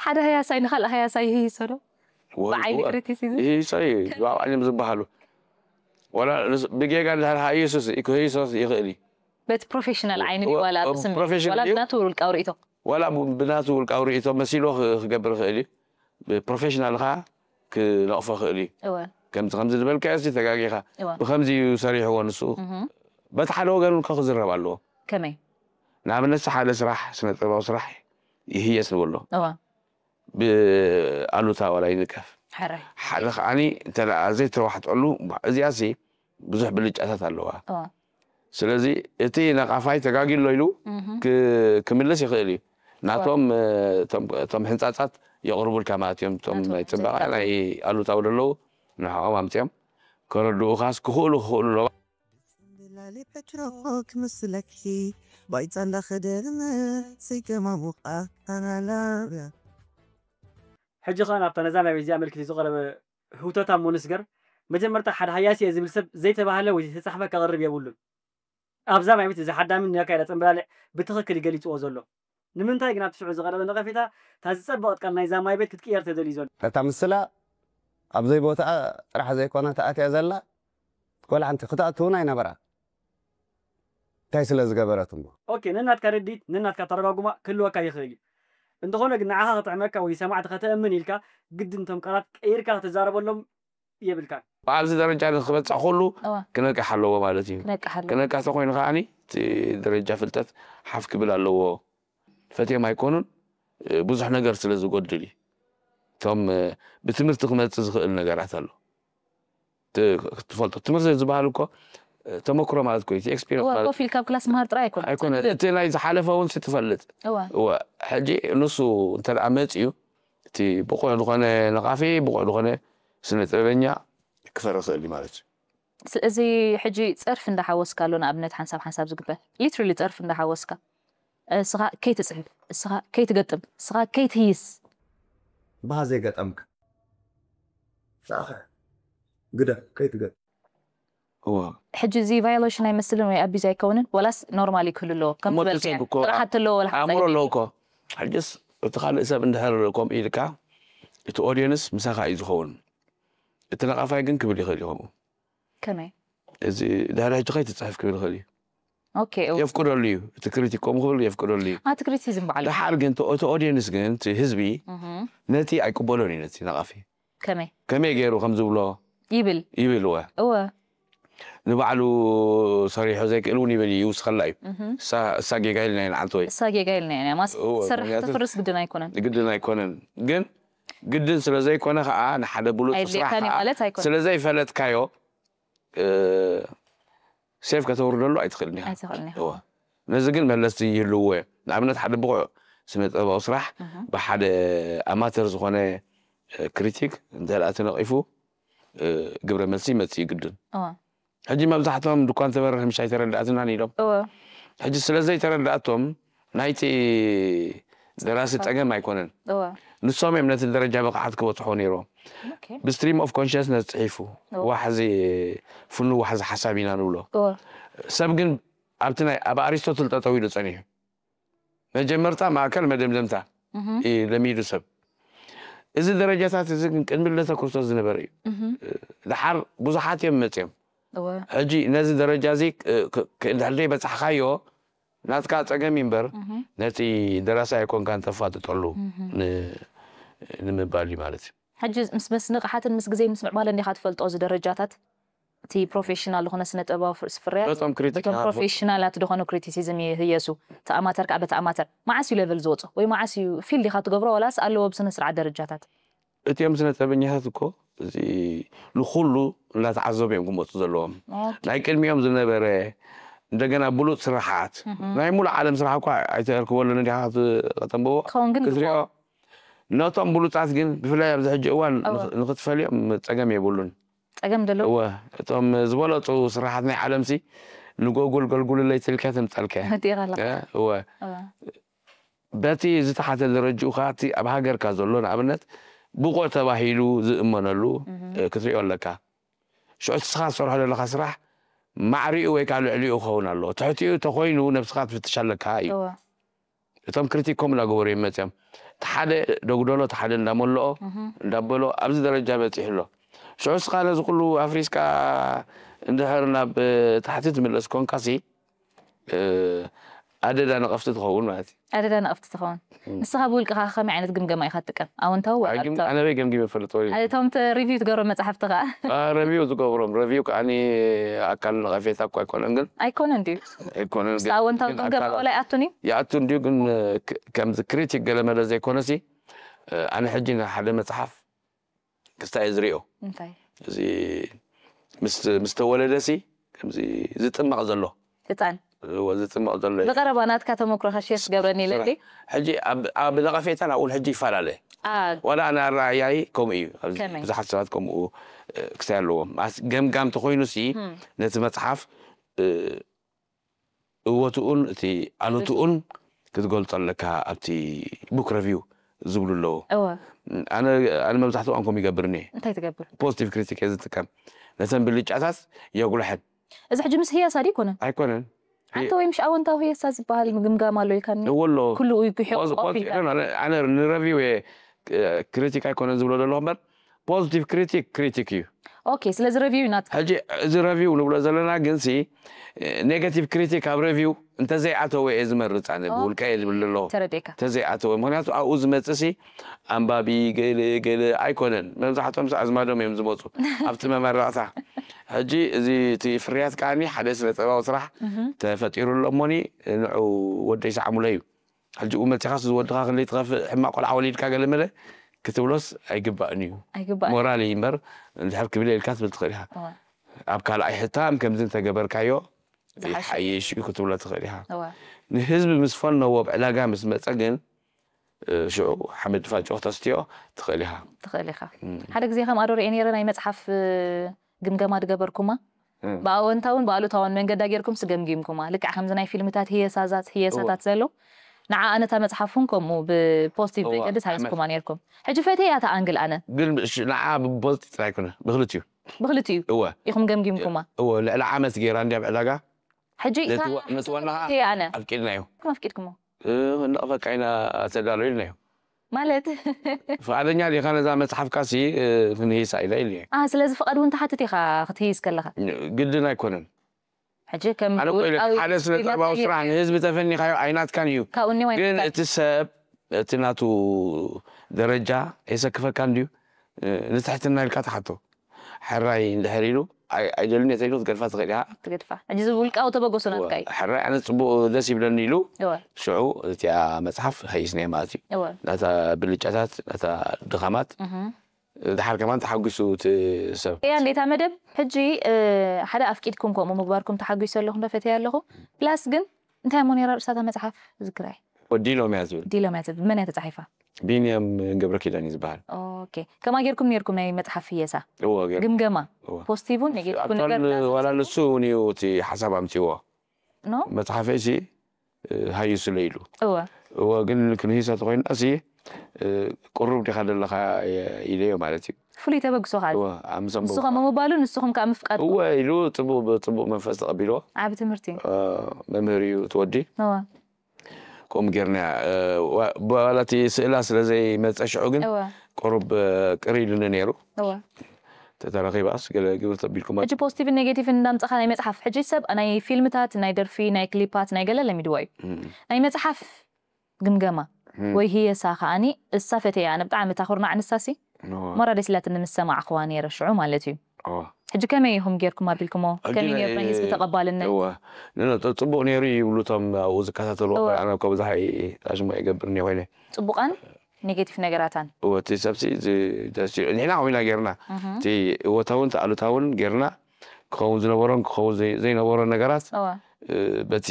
ሓደ ሃያሳይ ንኻልእ ሃያሳይ ይህይሶ ዶ? ብዓይኒ ክሪቲሲዝም? ይህይሶ እዩ። ባዕባዕሎም ዝበሃሉ ዋላ ብጌጋ እንድሕር ሃይሱስ ክህይሶስ ይኽእል እዩ። በቲ ፕሮፌሽናል ዓይኒ ድዩ ዋላ ብስምዒት ዋላ ብናቱ ውልቃዊ ርእይቶ? ዋላ ብናቱ ውልቃዊ ርእይቶ መሲልዎ ክገብር ይኽእል እዩ። ብፕሮፌሽናል ኸዓ ክነቕፎ ይኽእል እዩ። ከምዚ ከምዚ ዝበልካዮሲ ተጋጊኻ፣ ብኸምዚ እዩ ሰሪሕዎ ንሱ። በቲ ሓደ ወገን እውን ክዝረብ ኣለዎ። ከመይ? ንኣብነት ሓደ ስራሕ፣ ስነ ጥበባዊ ስራሕ ይህየስ ንበሎ። ብኣሉታ ዋላ ይንቀፍ። ሓደ ከዓኒ እንተ ዘይተዋሕጠሉ እዚኣሲ ብዙሕ ብልጫታት ኣለዋ። ስለዚ እቲ ነቓፋይ ተጋጊ ኣሎ ኢሉ ክምልስ ይኽእል እዩ። ናቶም እቶም ሕንፃፃት የቕርቡልካ ማለት እዮም። እቶም ናይ ፅባቐ ናይ ኣሉታዊ ዘለዉ ንዕኦም ኣምፅኦም ከረድኡኻስ ክኽእሉ ክኽእሉ ኣለዋ። ጽንብላሊ ፔትሮ ክምስለኪ ባይጻ እንዳኸደነ ዘይገማሙቓ ኣናላብያ ሕጂ ኸኣ ናብታ ነዛ ናይ በይዚኣ መልክቲ ዝቐረበ ህውተታ እሞ ንስገር። መጀመርታ ሓደ ሃያሲ እየ ዝብል ሰብ ዘይተባህለ ወይ ዝተጻሕፈ ከቕርብ የብሉን። ኣብዛ ማይ ቤት እዚ ሓዳሚ ንኣካይዳ ጽንብላሊዕ ብትኽክል ይገሊጽዎ ዘሎ። ንምንታይ ግን ኣብቲ ሽዑ ዝቐረበ ነቐፌታ እታ ዝጸበቐት ቃል ናይዛ ማይ ቤት ክትቅየር ተደልዩ ዘሎ? እታ ምስላ ኣብ ዘይቦታኣ ጥራሕ ዘይኮነ ተኣትያ ዘላ፣ ትኮላ ሓንቲ ክትኣቱ እውን ኣይነበራ። እንታይ ስለ ዝገበረት እሞ? ኦኬ፣ ነናትካ ርድኢት፣ ነናትካ ኣተረጓጉማ ክህልወካ ይኽእል እዩ። እንተኾነ ግን ንዓኻ ክጥዕመካ ወይ ሰማዕቲ ከተእምን ኢልካ ግድን እቶም ቃላት ቀይርካ ክትዛረበሎም የብልካን። ኣብዚ ደረጃ ንክበፅሕ ኩሉ እዋ። ክነቅሕ ኣለዎ ማለት እዩ። ክነቅሕ ኣለዎ። ክነቅሕ ተኮይኑ ከዓኒ እቲ ደረጃ ፍልጠት ሓፍ ክብል ኣለዎ። ፈትዮም ኣይኮኑን፣ ብዙሕ ነገር ስለ ዝጎድል እዩ። እቶም ብትምህርቲ ክመፅእ ዝኽእል ነገራት ኣሎ። ት- ክትፈልጦ ትምህርቲ ዝበሃል እኮ ተመክሮ ማለት እኮ እዩ። እቲ ኤክስፒሪንስ እዋ ማለት ኮፍ ኢልካ ኣብ ክላስ ምሃር ጥራይ ኣይኮነ ኣይኮነ። እቲ ናይ ዝሓለፈ እውን ትፈልጥ እዋ እወ። ሕጂ ንሱ እንተ ደኣ መፅዩ እቲ ብቑዕ ዝኾነ ነቓፊ ብቑዕ ዝኾነ ስነ ጥበበኛ ክፈሪ ይኽእል እዩ ማለት እዩ። ስ- እዚ ሕጂ ፀርፊ እንዳሓወስካ ኣሎ ንኣብነት ሓንሳብ ሓንሳብ ዝግበር ሊትራሊ ፀርፊ እንዳሓወስካ እስኻ ከይትፅሕፍ እስኻ ከይትገጥም እስኻ ከይትህይስ ባህ ዘይገጠምካ ንኣኸ ግደፍ ከይትገጥም እዋ ሕጂ እዚ ቫዮሌሽን ኣይመስልን ወይ ኣቢዝ ኣይከውንን ወላስ ኖርማል ክህሉ ኣለዎ ከም እሞ እቲ ሰብ ዝበልካዮ እኮ ጥቕሓት ኣለዎ ወላ ሓንቲ ኣእምሮ ኣለዎ ኣይህሉን እኮ ሕጅስ እቲ ካልእ ሰብ እንድሕር ከምኡ ኢልካ እቲ ኦድየንስ ምሳኻ እዩ ዝኸውን እቲ ነቓፋይ ግን ክብል ይኽእል እዩ ከምኡ ከመይ እዚ ድሕሪ ሕጂ ከይትፅሕፍ ክብል ይኽእል እዩ ኦኬ እው የፍቅደሉ እዩ እቲ ክሪቲክ ከምኡ ክብል የፍቅደሉ እዩ ኣቲ ክሪቲሲዝም በዓል ድሓር ግን እቲ እቲ ኦድየንስ ግን እቲ ህዝቢ እህ ነቲ ኣይቅበሎን እዩ ነቲ ነቓፊ ከመይ ከመይ ገይሩ ከም ዝብሎ ይብል ይብል እወ እወ ንባዕሉ ሰሪሑ ዘይክእል እውን ይብል እዩ ይውስኸላ እዩ እህ እሳ እሳ ጌጋ ኢልና ኢና ዓንተወይ እሳ ጌጋ ኢልና ኢና ማስ እወ፣ ትሰርሕ ምክንያቱ- ትፍርስ ግድን ኣይኮነን ግድን ኣይኮነን ግን ግድን ስለ ዘይኮነ ከዓ ንሓደ ብሉፅ ስራሕ ኣየድልየካን እዩ ከዓ ማለት ኣይኮነን ስለ ዘይፈለጥካዮ ሴፍ ከተውርደሉ ኣይትኽእልን ኢኻ ኣይትኽእልን ኢኻ እወ ነዚ ግን መለስቲ ይህልውዎ እዮም ንኣብነት ሓደ ብቑዕ ስነ ጥበባዊ ስራሕ እህ ብሓደ ኣማተር ዝኾነ ክሪቲክ እንተ ደኣ ተነቒፉ ግብረ መልሲ ይመጽእ እዩ ግድን እወ ሕጂ መብዛሕትኦም ድኳን ተበርህ ምሽ ኣይተረድኣትናን ኢሎም እወ ሕጂ ስለ ዘይተረድኣቶም ናይቲ ደራሲ ጸገም ኣይኮነን እወ ንሶም እዮም ነቲ ደረጃ ብቕዓት ክበጽሕዎ ነይርዎም ኦኬ ብስትሪም ኦፍ ኮንሽስነስ ጽሒፉ እወ ዋሕዚ ፍኑ ዋሕዚ ሓሳብ ኢና ንብሎ እወ ሰብ ግን ኣብቲ ናይ ኣብ ኣሪስቶትል ጠጠው ኢሉ ጸኒሑ መጀመርታ ማእከል መደምደምታ እህ እዩ ለሚዱ ሰብ እዚ ደረጃታት እዚ ግን ቅድሚ ልደተ ክርስቶስ ዝነበረ እዩ እህ ድሓር ብዙሓት እዮም መፅዮም እወ ሕጂ ነዚ ደረጃ እዚ ክ- ክ- እንድሕር ዘይበፃሕካዮ ናትካ ፀገም እዩ እምበር እህ ነቲ ደራሲ ኣይኮንካን ተፋጥጠሉ እህ ን- ንምባል እዩ ማለት እዩ ሕጂ ምስ ምስ ንቕሓትን ምስ ግዜን ምስ ምዕባለን ዲኻ ትፈልጦ እዚ ደረጃታት እቲ ፕሮፌሽናል ዝኾነ ስነ ጥበባዊ ፍር- ፍርያት በቶም ክሪቲክ በቶም ይሃርፉ። ፕሮፌሽናላት ዝኾኑ ክሪቲሲዝም ይህየሱ እቲ ኣማተር ከዓ በቲ ኣማተር መዓስ እዩ ሌቨል ዝወፆ ወይ መዓስ እዩ ፊልድ ኢኻ ትገብሮ ዋላስ ኣለዎ ብስነ ስርዓት ደረጃታት እቲኦም ስነ ጥበበኛታት እኮ እዚ ንኩሉ እናተዓዘቡ እዮም ክመፁ ዘለዎም ኦኬ። ናይ ቅድሚኦም ዝነበረ እንደገና ብሉፅ ስራሓት ናይ ሙሉእ ዓለም ስራሕ እኳ ኣይተርክበሉን እንዲኻ ከተንብቦ ክኸውን ግን ክትሪኦ ነቶም ብሉፃት ግን ብፍላይ ኣብዚ ሕጂ እዋን እወ። ንኽ- ንኽትፈልዮም ፀገም የብሉን ፀገም ደለዉ እወ እቶም ዝበለፁ ስራሓት ናይ ዓለምሲ ንጎጉል ገልጉልለይ ትልካ ተምፀልከ መዲኻ ኣለኻ እ፣ እወ እወ። በቲ ዝተሓተ ደረጅኡ ከዓ እቲ ኣብ ሃገርካ ዘሎ ንኣብነት ብቑዕ ተባሂሉ ዝእመነሉ እ፣ ክትሪኦ ኣለካ ሽዑ እቲ ስኻ ትሰርሖ ዘለኻ ስራሕ ማዕሪኡ ወይ ከዓ ልዕሊኡ ክኸውን ኣለዎ ትሕቲኡ ተኮይኑ ነብስኻ ትፍትሽ ኣለካ እዩ እወ እቶም ክሪቲክ ከምኡ እናገበሩ እዮም መፅኦም ሓደ ደጉደሎ እቲ ሓደ እንዳመልኦ እንዳበሎ ኣብዚ ደረጃ በፂሑ ኣሎ። ሽዑ እስኻ ነዚ ኩሉ ኣፍሪስካ እንድሕር ናብ ታሕቲ ትምለስ ኮንካሲ ኣደዳ ነቐፍቲ ትኸውን ማለት እዩ። ኣደዳ ነቐፍቲ ትኸውን። ንስኻ ብውልቅኻ ከመይ ዓይነት ግምገማ ኢኻ ትጥቀም? ኣወንታዊ ወይ ኣሉታዊ? ኣነ በይ ገምጊመ ፈልጥ ወይ? እቶም ሪቪው ትገብሮ መፅሓፍቲ ከዓ? ረቪው ዝገብሮም ረቪው ከዓኒ ኣካል ነቐፌታ እኳ ኣይኮነን ግን ኣይኮነን ድዩ? ኣይኮነን። ኣወንታዊ ግምገማ ወላ ኣይኣቱን እዩ? ይኣቱ እንድዩ ግን ከምዚ ክሪቲክ ገለመለ ዘይኮነሲ ኣነ ሕጂ ንሓደ መፅሓፍ ክስታይ ዝሪኦ እንታይ? እዚ ምስ ምስ ተወለደሲ ከምዚ ዝጥመቕ ዘሎ ህፃን እዎ ዝጥመቕ ዘሎ እዩ። ብቐረባ ናትካ ተመክሮኻ ሼር ትገብረኒ ኢለ ስራሕ። እንዲ? ሕጂ ኣብ ኣብ ነቐፌታን ኣብኡን ሕጂ ይፈላለ። አ ዋላ ኣነ ኣረኣያይ ከምኡ እዩ። ኣብዚ ከመይ? ብዙሓት ሰባት ከምኡ እ፣ ክሳይ ኣለዎም። ኣስ- ገምጋም ተኮይኑሲ ነቲ መፅሓፍ እ፣ እወትኡን እቲ ኣሉትኡን ክትገልጾ ኣለካ ኣብቲ ቡክ ረቪው ዝብሉ ኣለዉ። እወ። ኣነ ኣነ መብዛሕትኡ ኣንኮም ይገብርኒ። እንታይ ትገብር? ፖዚቲቭ ክሪቲክ እየ ዝጥቀም። ነተን ብልጫታት የጉልሐን። እዚ ሕጂ ምስ ህያሳ ድዩ ይኮነን? ኣይኮነን። ኣንተ ወይ ምሽ ኣወንታዊ ህያሳ ዝበሃል ምግምጋም ኣሎ ኢልካኒ? እወ ኣሎ። ኩሉ እዩ ግሑ ፖዝ- ፖዝ- ቆፊ። ኣነ ኣነ ንረቪው እየ ክሪቲክ ኣይኮነን ዝብሎ ዘለኹ እምበር ፖዚቲቭ ክሪቲክ ክሪቲክ እዩ። ኦኬ ስለዚ ረቪው ናት ሕጂ እዚ ረቪው ንብሎ ዘለና ግንሲ ኔጋቲቭ ክሪቲክ ኣብ ረቪው እንተዘይኣተወ እየ ዝመርፅ ኣነ ኦ። ብውልቀ እየ ዝብል ኣለኹ ተረዴካ። እንተዘይኣተወ ምክንያቱ ኣብኡ ዝመፅእ ሲ ኣንባቢ ገለ ገለ ኣይኮነን መብዛሕቶም ሲ ኣዝማዶም እዮም ዝመፁ ኣብቲ መመረቕታ ሕጂ እዚ እቲ ፍርያት ከዓኒ ሓደ ስነ ጥበባዊ ስራሕ ተፈጢሩ ኣሎ እሞኒ ንዑ ወደይ ሰዓሙለይ እዩ ሕጂ መፂኻስ ዝወድኻ ክንደይ ትኸፍእ ሕማቕ ቆልዓ ወሊድካ ገለ መለ ክትብሎስ ኣይግባእን እዩ ኣይግባእን። ሞራል እዩ እምበር እንድሕር ክብል ኢልካ ትብል ትኽእል ኢኻ እወ። ኣብ ካልኣይ ሕታም ከምዚ እንተገበርካዮ ዝሓሸ። ይሓይሽ እዩ ክትብሎ ትኽእል ኢኻ እወ። ንህዝቢ ምስ ፈነዎ ኣብ ዕዳጋ ምስ መፀ ግን እ፣ ሽዑ ሓመድ ፋጭ ክተስትዮ ትኽእል ኢኻ ትኽእል ኢኻ ሓደ ግዜ ከም ኣዶ ርኤ ነይረ ናይ መፅሓፍ እ፣ ግምገማ ድገበርኩማ ብኣወንታውን ብኣሉታውን መንገዳ ጌርኩም ስገምጊምኩማ ልክዕ ከምዚ ናይ ፊልምታት ህየሳዛት ህየሳታት ዘሎ ንዓ ኣነታ መፅሓፍ እውን ከምኡ ብፖዚቲቭ እወ፣ መንገዲ ኣመት። ሳይዝኩማ ነርኩም ሕጂ ፈትያ እታ ኣንግል ኣነ ግን እሺ፣ ንዓ ብቦዝቲ ጥራይ ኣይኮነ ብክልትዩ ብክልትኡ እወ ኢኹም ገምጊምኩማ እወ ልዕሊ ዓመት ገይራ እንዲያ ብዕዳጋ ሕጂ እታ ነቲ ወ- ነቲ ወናኻ ፈትያ ኣነ ኣፍቂድናዮ ከም ኣፍቂድኩሞ ክንደቕፈካ ኢና ተዳሎ ኢልናዮ ማለት ፍቓደኛ ዲኻ ነዛ መፅሓፍካ ሲ ክንህይሳ ኢለ ኢለ አ ስለዚ ፍቓድ እውን ትሓትት ኢኻ ክትህይስ ከለኻ ግድን ኣይኮነን ሕጂ ከም ኣነ እኮ ኢለ ውልቃዊ ሓደ ስነ ጥበባዊ ስራሕ ንህዝቢ ተፈኒኻዮ ኣይናትካን እዩ ካብኡ እኒ ወይ ግን እቲ ሰብ እቲ ናቱ ደረጃ የሰክፈካ እንድዩ ንትሕትና ኢልካ ትሓቶ ሕራይ እንድሕር ኢሉ ኣይ- ኣይደልን እየ ተኢሉ ክትገድፋ ትኽእል ኢኻ ትገድፋ ሕጂ እዚ ውልቃዊ ተበገሶ ናትካ እዩ ሕራይ ኣነ ፅቡቅ ደስ ይብለኒ ኢሉ እወ ሽዑ እቲኣ መፅሓፍ ሃይስነየ ማለት እዩ እወ ናታ ብልጫታት ናታ ድኻማት እህ ድሓር ከማን ተሓጒሱ እቲ ሰብ እያ እንዴታ መደብ ሕጂ እ፣ ሓደ ኣፍቂድኩም ከምኡ ምግባርኩም ተሓጒሰ ኣለኹ ፈተያ ኣለኹ ፕላስ ግን እንታይ እሞ ነይራ ርእሳታ መፅሓፍ ዝክራይ ወዲ ኢሎም እያ ዝብል ዲሎም እያ ትብል ብመን እያ ተፃሒፋ ቢንያም ገብረ ኪዳን እዩ ዝበሃል ኦኬ ከማ ጌርኩም ነርኩም ናይ መፅሓፍ ህየሳ እዎ ገይሩ ግምገማ እዎ ፖስቲቭን ኔጌቲቭን ኣክቹዋል ነገር ዋላ ንሱ እውን እዩ እቲ ሓሳብ ኣምፅዎ ኖ መፅሓፈይ ሲ ሃዩ ስለ ኢሉ እወ እዎ ግን ክንሂሰ ተኮይና ሲ ቁሩብ ዲኻ ዘለኻ ኢለዮ ማለት እዩ ፍሉይ ተበግሶ ከዓ እዎ ኣምሰም ንሱ ከም ምባሉ ንስኹም ከዓ ምፍቃድ እወ ኢሉ ፅቡቅ ብፅቡቅ መንፈስ ተቐቢልዎ ዓብ ትምህርቲ መምህር እዩ ትወዲ እወ ከምኡ ጌርና ዋላ እቲ ስእላ ስለ ዘይመፀ ሽዑ ግን እወ ቁሩብ ቅር ኢሉኒ ነይሩ እወ ተተረኺባስ ገለ ግብር ተቢልኩም ሕጂ ፖዚቲቭን ኔጌቲቭን እንዳምፀኻ ናይ መፅሓፍ ሕጂ ሰብ ናይ ፊልምታት ናይ ደርፊ ናይ ክሊፓት ናይ ገለ ለሚድዋ እዩ ናይ መፅሓፍ ግምገማ ወይ ህየሳ ከዓኒ እሳ ፈተያ ኣነ ብጣዕሚ እታ ኩርናዕ ንሳሲ ሞራ ደስ ኢላትኒ ምስ ሰማዕኽዋ ነይረ ሽዑ ማለት እዩ ሕጂ ከመይ ኢኹም ጌርኩም ኣቢልኩሞ ከመይ ነይሩ ናይ ህዝቢ ተቐባልነት እወ ጽቡቕ ነይሩ ይብሉ እቶም ኣብኡ ዝከታተልዎ እወ። ቆልዓ እኮ ብዙሕ ኣሽሙ ኣይገብርን እየ ኮይነ ጽቡቓን ኔጌቲቭ ነገራታን እወ እቲ ሰብሲ እዚ ደስ ይብል ንሕና ከዊና ጌርና እቲ እወታውን ተኣሉታውን ጌርና ክኸውን ዝነበሮን ክኸውን ዘይ- ዘይነበሮን ነገራት እወ በቲ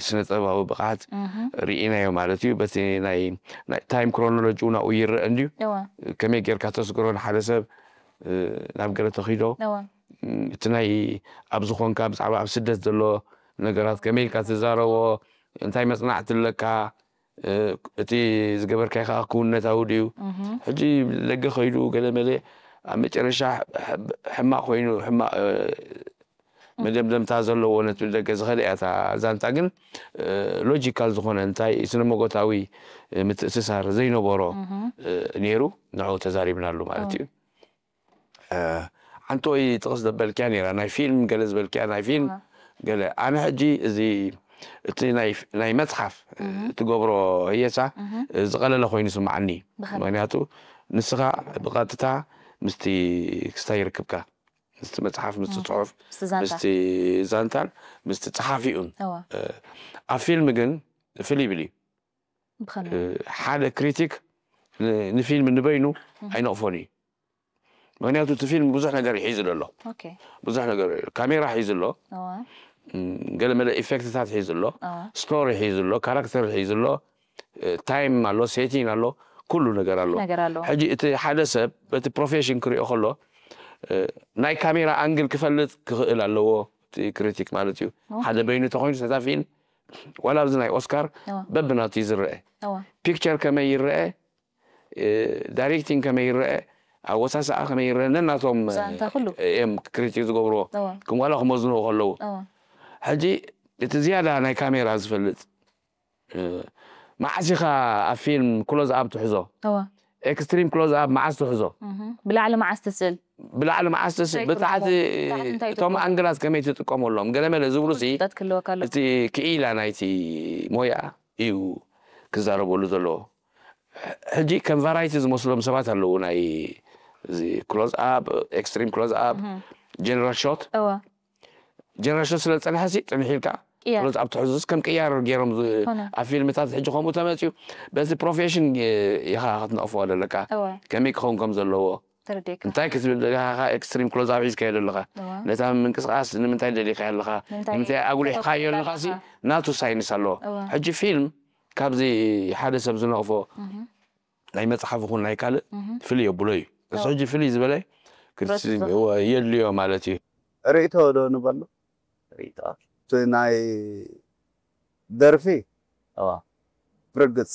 ስነ ጥበባዊ ብቕዓት ርኢናዮ ማለት እዩ በቲ ናይ ናይ ታይም ክሮኖሎጂ እውን ኣብኡ ይረአ እንድዩ እወ ከመይ ጌርካ ተስግሮ ንሓደ ሰብ ናብ ገለ ተኺዶ እወ እቲ ናይ ኣብ ዝኾንካ ብዛዕባ ኣብ ስደት ዘሎ ነገራት ከመይ ኢልካ ትዛረቦ እንታይ መፅናዕቲ ኣለካ እቲ ዝገበርካይ ከዓ ክውነታዊ ድዩ ሕጂ ደገ ከይዱ ገለ መለ ኣብ መጨረሻ ሕማቕ ኮይኑ ሕማቕ መደምደምታ ዘለዎ ነቲ ደገ ዝኸደ እያ እታ ዛንታ። ግን ሎጂካል ዝኾነ እንታይ ስነ መጎታዊ ምትእስሳር ዘይነበሮ ነይሩ፣ ንዑ ተዛሪብናሉ ማለት እዩ። ሓንቲ ወይ ጥቕስ ዘበልክያ ነይራ፣ ናይ ፊልም ገለ ዝበልክያ፣ ናይ ፊልም ገለ። ኣነ ሕጂ እዚ እቲ ናይ መፅሓፍ ትገብሮ ህየሳ ዝቐለለ ኮይኑ ስምዓኒ። ምክንያቱ ንስኻ ብቐጥታ ምስቲ ክስታይ ይርክብካ፣ ምስቲ መፅሓፍ፣ ምስቲ ፅሑፍ፣ ምስቲ ዛንታን ምስቲ ፀሓፊኡን። ኣብ ፊልም ግን ፍልይ ይብል እዩ። ሓደ ክሪቲክ ንፊልም ንበይኑ ኣይነቕፎን እዩ። ምክንያቱ እቲ ፊልም ብዙሕ ነገር ሒዙ ኣሎ። ብዙሕ ነገር፣ ካሜራ ሒዙ ኣሎ፣ ገለ መለ ኢፌክትታት ሒዙ ኣሎ፣ ስቶሪ ሒዙ ኣሎ፣ ካራክተር ሒዙ ኣሎ፣ ታይም ኣሎ፣ ሴቲን ኣሎ፣ ኩሉ ነገር ኣሎ። ሕጂ እቲ ሓደ ሰብ በቲ ፕሮፌሽን ክሪኦ ከሎ ናይ ካሜራ ኣንግል ክፈልጥ ክኽእል ኣለዎ። እቲ ክሪቲክ ማለት እዩ። ሓደ በይኑ ተኮይኑ ነታ ፊልም ዋላ ኣብዚ ናይ ኦስካር በብናቱ እዩ ዝረአ። ፒክቸር ከመይ ይረአ፣ ዳይሬክቲንግ ከመይ ይረአ፣ ኣወሳስኣ ከመይ ይረአ፣ ነናቶም እዮም ክሪቲክ ዝገብርዎ። ከም ዋላ ክመዝንዎ ከለዉ። ሕጂ እቲ ዝያዳ ናይ ካሜራ ዝፈልጥ መዓስ ኢኻ ኣብ ፊልም ክሎዝ ኣፕ ትሕዞ? ኤክስትሪም ክሎዝ ኣፕ መዓስ ትሕዞ? ብላዕሊ መዓስ ትስእል? ብላዕሊ መዓስ ትስእል? ብታሕቲ እቶም ኣንግላት ከመይ ትጥቀመሎም? ገለመለ ዝብሉ ሲ እቲ ክኢላ ናይቲ ሞያ እዩ ክዛረበሉ ዘለዎ። ሕጂ ከም ቫራይቲ ዝመስሎም ሰባት ኣለዉ። ናይ እዚ ክሎዝ ኣፕ፣ ኤክስትሪም ክሎዝ ኣፕ፣ ጀነራል ሾት። ጀነራል ሾት ስለ ዝጸንሐ ሲ ጽንሕ ኢልካ ክሎዝ ኣፕ ትሕዙስ ከም ቅያር ገይሮም ኣብ ፊልምታት ሕጂ ከምኡ ተመጽዩ። በዚ ፕሮፌሽን ኢኻ ክትነቕፎ ዘለካ ከመይ ክኸውን ከም ዘለዎ። እንታይ ክትብል ደሊኻ? ኤክስትሪም ክሎዝ ኣፕ ሒዝካዮ ዘለኻ ነታ ምንቅስቃስ ንምንታይ ደሊኻ ኣለኻ? ንምንታይ ኣጉሊሕካዮ ኣለኻ ሲ ናቱ ሳይንስ ኣለዎ። ሕጂ ፊልም ካብዚ ሓደ ሰብ ዝነቕፎ ናይ መጽሓፍ ይኹን ናይ ካልእ ፍልይ የብሎ እዩ። እሱ ሕጂ ፍልይ ዝበለ የድልዮ ማለት እዩ። ርእቶ ዶ ንበሎ? ርእቶ እቲ ናይ ደርፊ ብርግጽ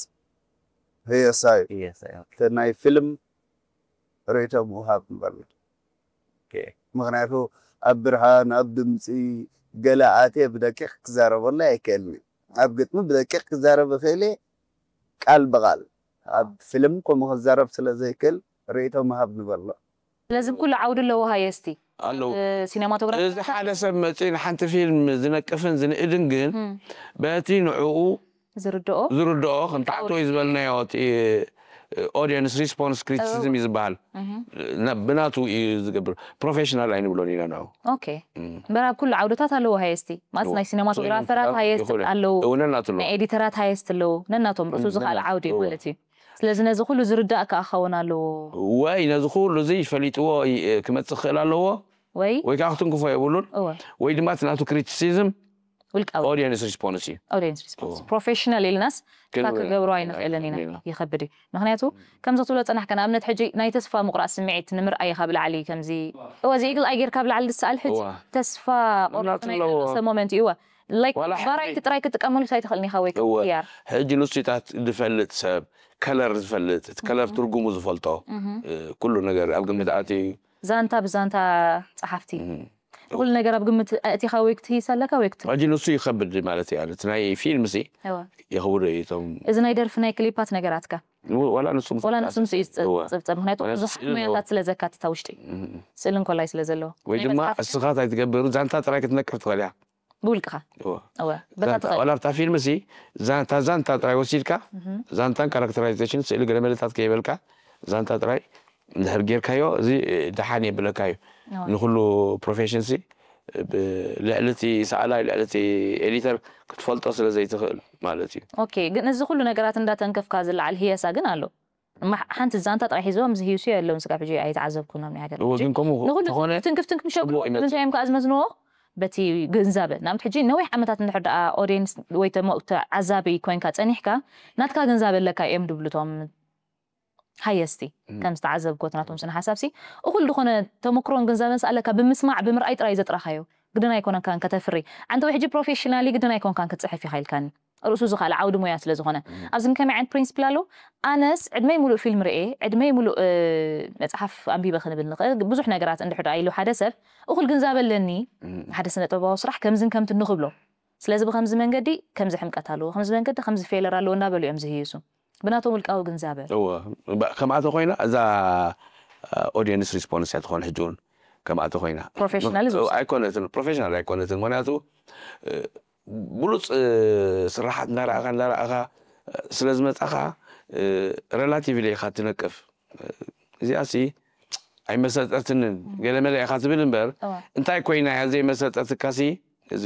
ህየሳ እዩ። እቲ ናይ ፊልም ርእቶ ምውሃብ ንበሎ። ምክንያቱ ኣብ ብርሃን፣ ኣብ ድምፂ ገለ ኣትየ ብደቂቕ ክዛረበሉ ኣይክእልን። ኣብ ግጥሚ ብደቂቕ ክዛረብ እኽእል እየ፣ ቃል ብቓል። ኣብ ፊልም ከምኡ ክዛረብ ስለ ዘይክእል ርእይቶ ምሃብ ንበሎ። ስለዚ ኩሉ ዓውዲ ኣለዎ ሃየስቲ ኣለዉ። ሲነማቶግራፊ እዚ ሓደ ሰብ መፂኡ ንሓንቲ ፊልም ዝነቅፍን ዝንእድን ግን በቲ ንዕኡ ዝርድኦ ዝርድኦ ከም ታሕቶ እዩ ዝበልናዮ እቲ ኦዲየንስ ሪስፖንስ ክሪቲሲዝም እዩ ዝበሃል። ብናቱ እዩ ዝገብር። ፕሮፌሽናል ኣይንብሎን ኢና ንዑ። ኦኬ እምበር ኣብ ኩሉ ዓውድታት ኣለዎ ሃየስቲ ማለት ናይ ሲነማቶግራፈራት ሃየስቲ ኣለዉ፣ ናይ ኤዲተራት ሃየስቲ ኣለዉ። ነናቶም ርእሱ ዝኸኣለ ዓውዲ እዩ ማለት እዩ። ስለዚ ነዚ ኩሉ ዝርዳእ ከኣ ክኸውን ኣለዎ። ወይ ነዚ ኩሉ እዚ ፈሊጥዎ ክመጽእ ክኽእል ኣለዎ ወይ ወይ ከዓ ክትንክፎ የብሉን። ወይ ድማ እቲ ናቱ ክሪቲሲዝም ውልቃዊ ኦዲየንስ ሪስፖንስ እዩ። ኦዲየንስ ሪስፖንስ ፕሮፌሽናል ኢልናስ እካ ክገብሮ ኣይንኽእልን ኢና። ይኸብድ እዩ። ምክንያቱ ከምዚ ክትብሎ ፀናሕካ ንኣብነት ሕጂ ናይ ተስፋ ምቁራፅ ስምዒት ንምርኣይ ኢኻ ብላዕሊ ከምዚ እወ እዚ ኢግል ኣይ ጌርካ ብላዕሊ ዝሰኣል ሕጂ ተስፋ ቆርሰ ሞመንት እዩ። እወ ላይክ ቫራይቲ ጥራይ ክትጥቀመሉ ሳይ ትኽእልን ኢኻ ወይ ክትቅያር። ሕጂ ንሱታት ዝፈልጥ ሰብ ከለር ዝፈልጥ እቲ ከለር ትርጉሙ ዝፈልጦ ኩሉ ነገር ኣብ ግምት ኣትዩ እዩ። ዛንታ ብዛንታ ጸሓፍቲ ኩሉ ነገር ኣብ ግምት ኣእቲኻ ወይ ክትህይስ ኣለካ ወይ ክትህይስ። ሕጂ ንሱ ይኸብድ ማለት እዩ። እቲ ናይ ፊልም ሲ የኽብዶ እዩ እቶም እዚ ናይ ደርፊ ናይ ክሊፓት ነገራትካ። ዋላ ንሱ ዋላ ንሱ ምስ እዩ ዝጽብጸብ ምክንያቱ ብዙሓት ሞያታት ስለ ዘካትታ ውሽጢ ስእልን ኮላይ ስለ ዘለዎ ወይ ድማ እስኻ እንታይ ትገብር ዛንታ ጥራይ ክትነቅፍ ትኽእል እያ። ብውልቅኻ ዋላ ኣብታ ፊልም ሲ ዛንታ ዛንታ ጥራይ ወሲድካ ዛንታን ካራክተራይዜሽን ስእሊ ገለመለታት ከይበልካ ዛንታ ጥራይ እንድሕር ጌርካዮ እዚ ደሓን የብለካ እዩ። ንኩሉ ፕሮፌሽን ሲ ልዕሊ እቲ ሰኣላይ ልዕሊ እቲ ኤዲተር ክትፈልጦ ስለ ዘይትኽእል ማለት እዩ። ኦኬ ግን እዚ ኩሉ ነገራት እንዳተንከፍካ ዝለዓል ህየሳ ግን ኣሎ። ሓንቲ ዛንታ ጥራይ ሒዞም ዝህዩሱ የለውን ስጋብ ሕጂ ኣይተዓዘብኩን ኣብ ናይ ሃገር እወ ግን ከምኡ ንኩሉ ተኾነ ትንክፍ ትንክፍ ሸጉ ጽቡቕ ይመጽእ። ምንታይ እዮም ከኣ ዝመዝንዎ በቲ ግንዛበ ንኣብነት ሕጂ ነዊሕ ዓመታት እንድሕር ደኣ ኦዲየንስ ወይ ተሞ- ተዓዛቢ ኮይንካ ጸኒሕካ ናትካ ግንዛበ ኣለካ እዮም ድብሉ እቶም ሃየስቲ ከም ዝተዓዘብኮ ናቶም ስነ ሓሳብ ሲ እኹል ዝኾነ ተመክሮን ግንዛበን ሰኣለካ ብምስማዕ ብምርኣይ ጥራይ ዘጥራኻዮ ግድን ኣይኮነካን ከተፍሪ ኣንተ ወይ ሕጂ ፕሮፌሽናሊ ግድን ኣይኮንካን ክትጽሕፍ ኢኻ ኢልካኒ ርእሱ ዝኸኣለ ዓውዲ ሞያ ስለ ዝኾነ። ኣብዚ ከመይ ዓይነት ፕሪንስፕል ኣሎ? ኣነስ ዕድመይ ሙሉእ ፊልም ርኤ፣ ዕድመይ ሙሉእ መፅሓፍ ኣንቢበ ክንብል ንኽእል። ብዙሕ ነገራት እንድሕር ኢሉ ሓደ ሰብ እኹል ግንዛበ ኣለኒ፣ ሓደ ስነ ጥበባዊ ስራሕ ከምዝን ከምትን ንኽብሎ። ስለዚ ብከምዚ መንገዲ ከምዚ ሕምቀት ኣለዎ፣ ከምዚ መንገዲ ከምዚ ፌለር ኣለዎ እናበሉ እዮም ዝህይሱ ብናቶም ውልቃዊ ግንዛበ። እወ፣ ከምኣተ ኮይና እዛ ኦዲየንስ ሪስፖንስ እያ ትኾን። ሕጂ እውን ከምኣተ ኮይና ፕሮፌሽናል ኣይኮነትን፣ ፕሮፌሽናል ኣይኮነትን። ምክንያቱ ብሉፅ ስራሓት እንዳረኣኻ እንዳረኣኻ ስለ ዝመፃኻ ረላቲቭሊ ኢኻ ትነቅፍ። እዚኣሲ ኣይመሰጠትንን ገለመለ ኢኻ ትብል እምበር፣ እንታይ ኮይና እያ ዘይመሰጠትካሲ እዚ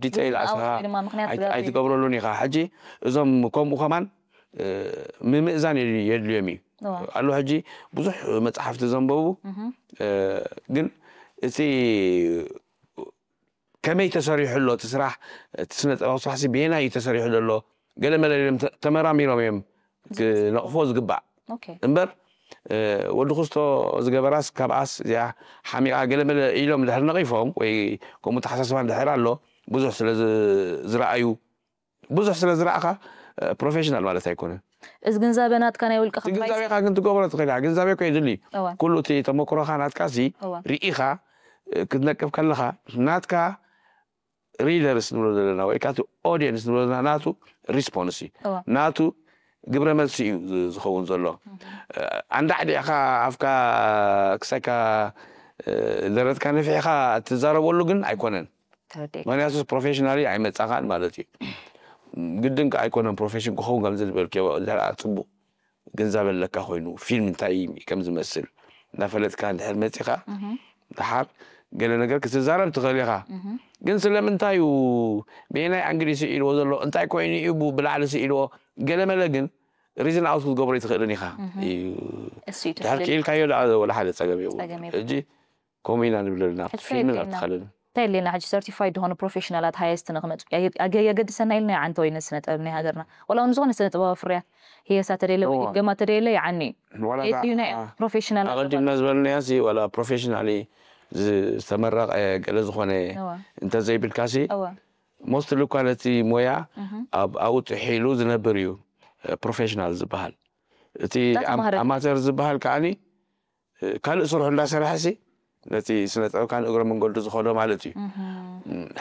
ዲተይል ኣስኻ ኣይትገብረሉን ኢኻ። ሕጂ እዞም ከምኡ ከማን ምምእዛን የድልዮም እዩ። ኣሎ ሕጂ ብዙሕ መፅሓፍቲ ዘንበቡ፣ ግን እቲ ከመይ ተሰሪሑ ኣሎ እቲ ስራሕ፣ እቲ ስነ ጥበባዊ ስራሕ ሲ በየናይ እዩ ተሰሪሑ ዘሎ? ገለ መለ ኢሎም ተመራሚሮም እዮም ክነቕፎ ዝግባእ እምበር፣ ወዲ ክስቶ ዝገበራስ ካብኣስ እዚኣ ሓሚቓ ገለ መለ ኢሎም ድሕር ነቒፎም ወይ ከምኡ ተሓሳስባ ድሕር ኣሎ፣ ብዙሕ ስለ ዝረኣዩ፣ ብዙሕ ስለ ዝረኣኻ ፕሮፌሽናል ማለት ኣይኮነን። እዚ ግንዛበ ናትካ ናይ ውልቀ ግንዛቤኻ ግን ትገብሮ ትኽእል ኢኻ። ግንዛቤ እኮ የድሊ። ኩሉ እቲ ተመክሮኻ ናትካ ሲ ርኢኻ ክትነቅፍ ከለኻ ናትካ ሪደርስ ንብሎ ዘለና ወይ ካቲ ኦዲየንስ ንብሎ ዘለና ናቱ ሪስፖንስ እዩ። ናቱ ግብረ መልሲ እዩ ዝኸውን ዘሎ። ኣንዳዕዲዕኻ ኣፍካ ክሳይካ ደረትካ ነፊሕኻ እትዛረበሉ ግን ኣይኮነን። ምክንያቱ ፕሮፌሽናሊ ኣይመፃኻን ማለት እዩ። ግድን ከዓ ኣይኮነን ፕሮፌሽን ክኸውን ከምዚ ዝበልክዮ እንተ ፅቡቅ ግንዛበ ኣለካ ኮይኑ ፊልም እንታይ ከም ዝመስል እናፈለጥካ እንድሕር መፂኻ ድሓር ገለ ነገር ክትዛረብ ትኽእል ኢኻ። ግን ስለምንታይ እዩ ብየናይ ኣንግል እዩ ስኢልዎ ዘሎ እንታይ ኮይኑ እዩ ብላዕሊ ስኢልዎ ገለ መለ ግን ሪዝን ኣውት ክትገብሮ ይትኽእልን ኢኻ። ድሕር ክኢልካዮ ወላ ሓደ ፀገም የብሉ። ሕጂ ከምኡ ኢና ንብል ኣለና ፊልም ናትኻልን እንታይ ኣለና ሕጂ ሰርቲፋይድ ዝኾኑ ፕሮፌሽናላት ሃየስት ንክመፁ የገድሰና ኢልና ይዓንተ ወይ ንስነ ጥበብ ናይ ሃገርና ወላ እውን ዝኾነ ስነ ጥበባዊ ፍርያት ህየሳ ተደለ ወይ ገማ ተደለ ይዓኒ እዩ ናይ ፕሮፌሽናል ኣቐዲምና ዝበልናያ ሲ ዋላ ፕሮፌሽናሊ ዝተመረቐ ገለ ዝኾነ እንተዘይብልካ ሲ ሞስትሊ እኳ ነቲ ሞያ ኣብኡ ጥሒሉ ዝነብር እዩ ፕሮፌሽናል ዝበሃል። እቲ ኣማተር ዝበሃል ከዓኒ ካልእ ስርሑ እንዳሰርሐ ሲ ነቲ ስነ ጥበብ ካን እግረ መንገዱ ዝኸዶ ማለት እዩ።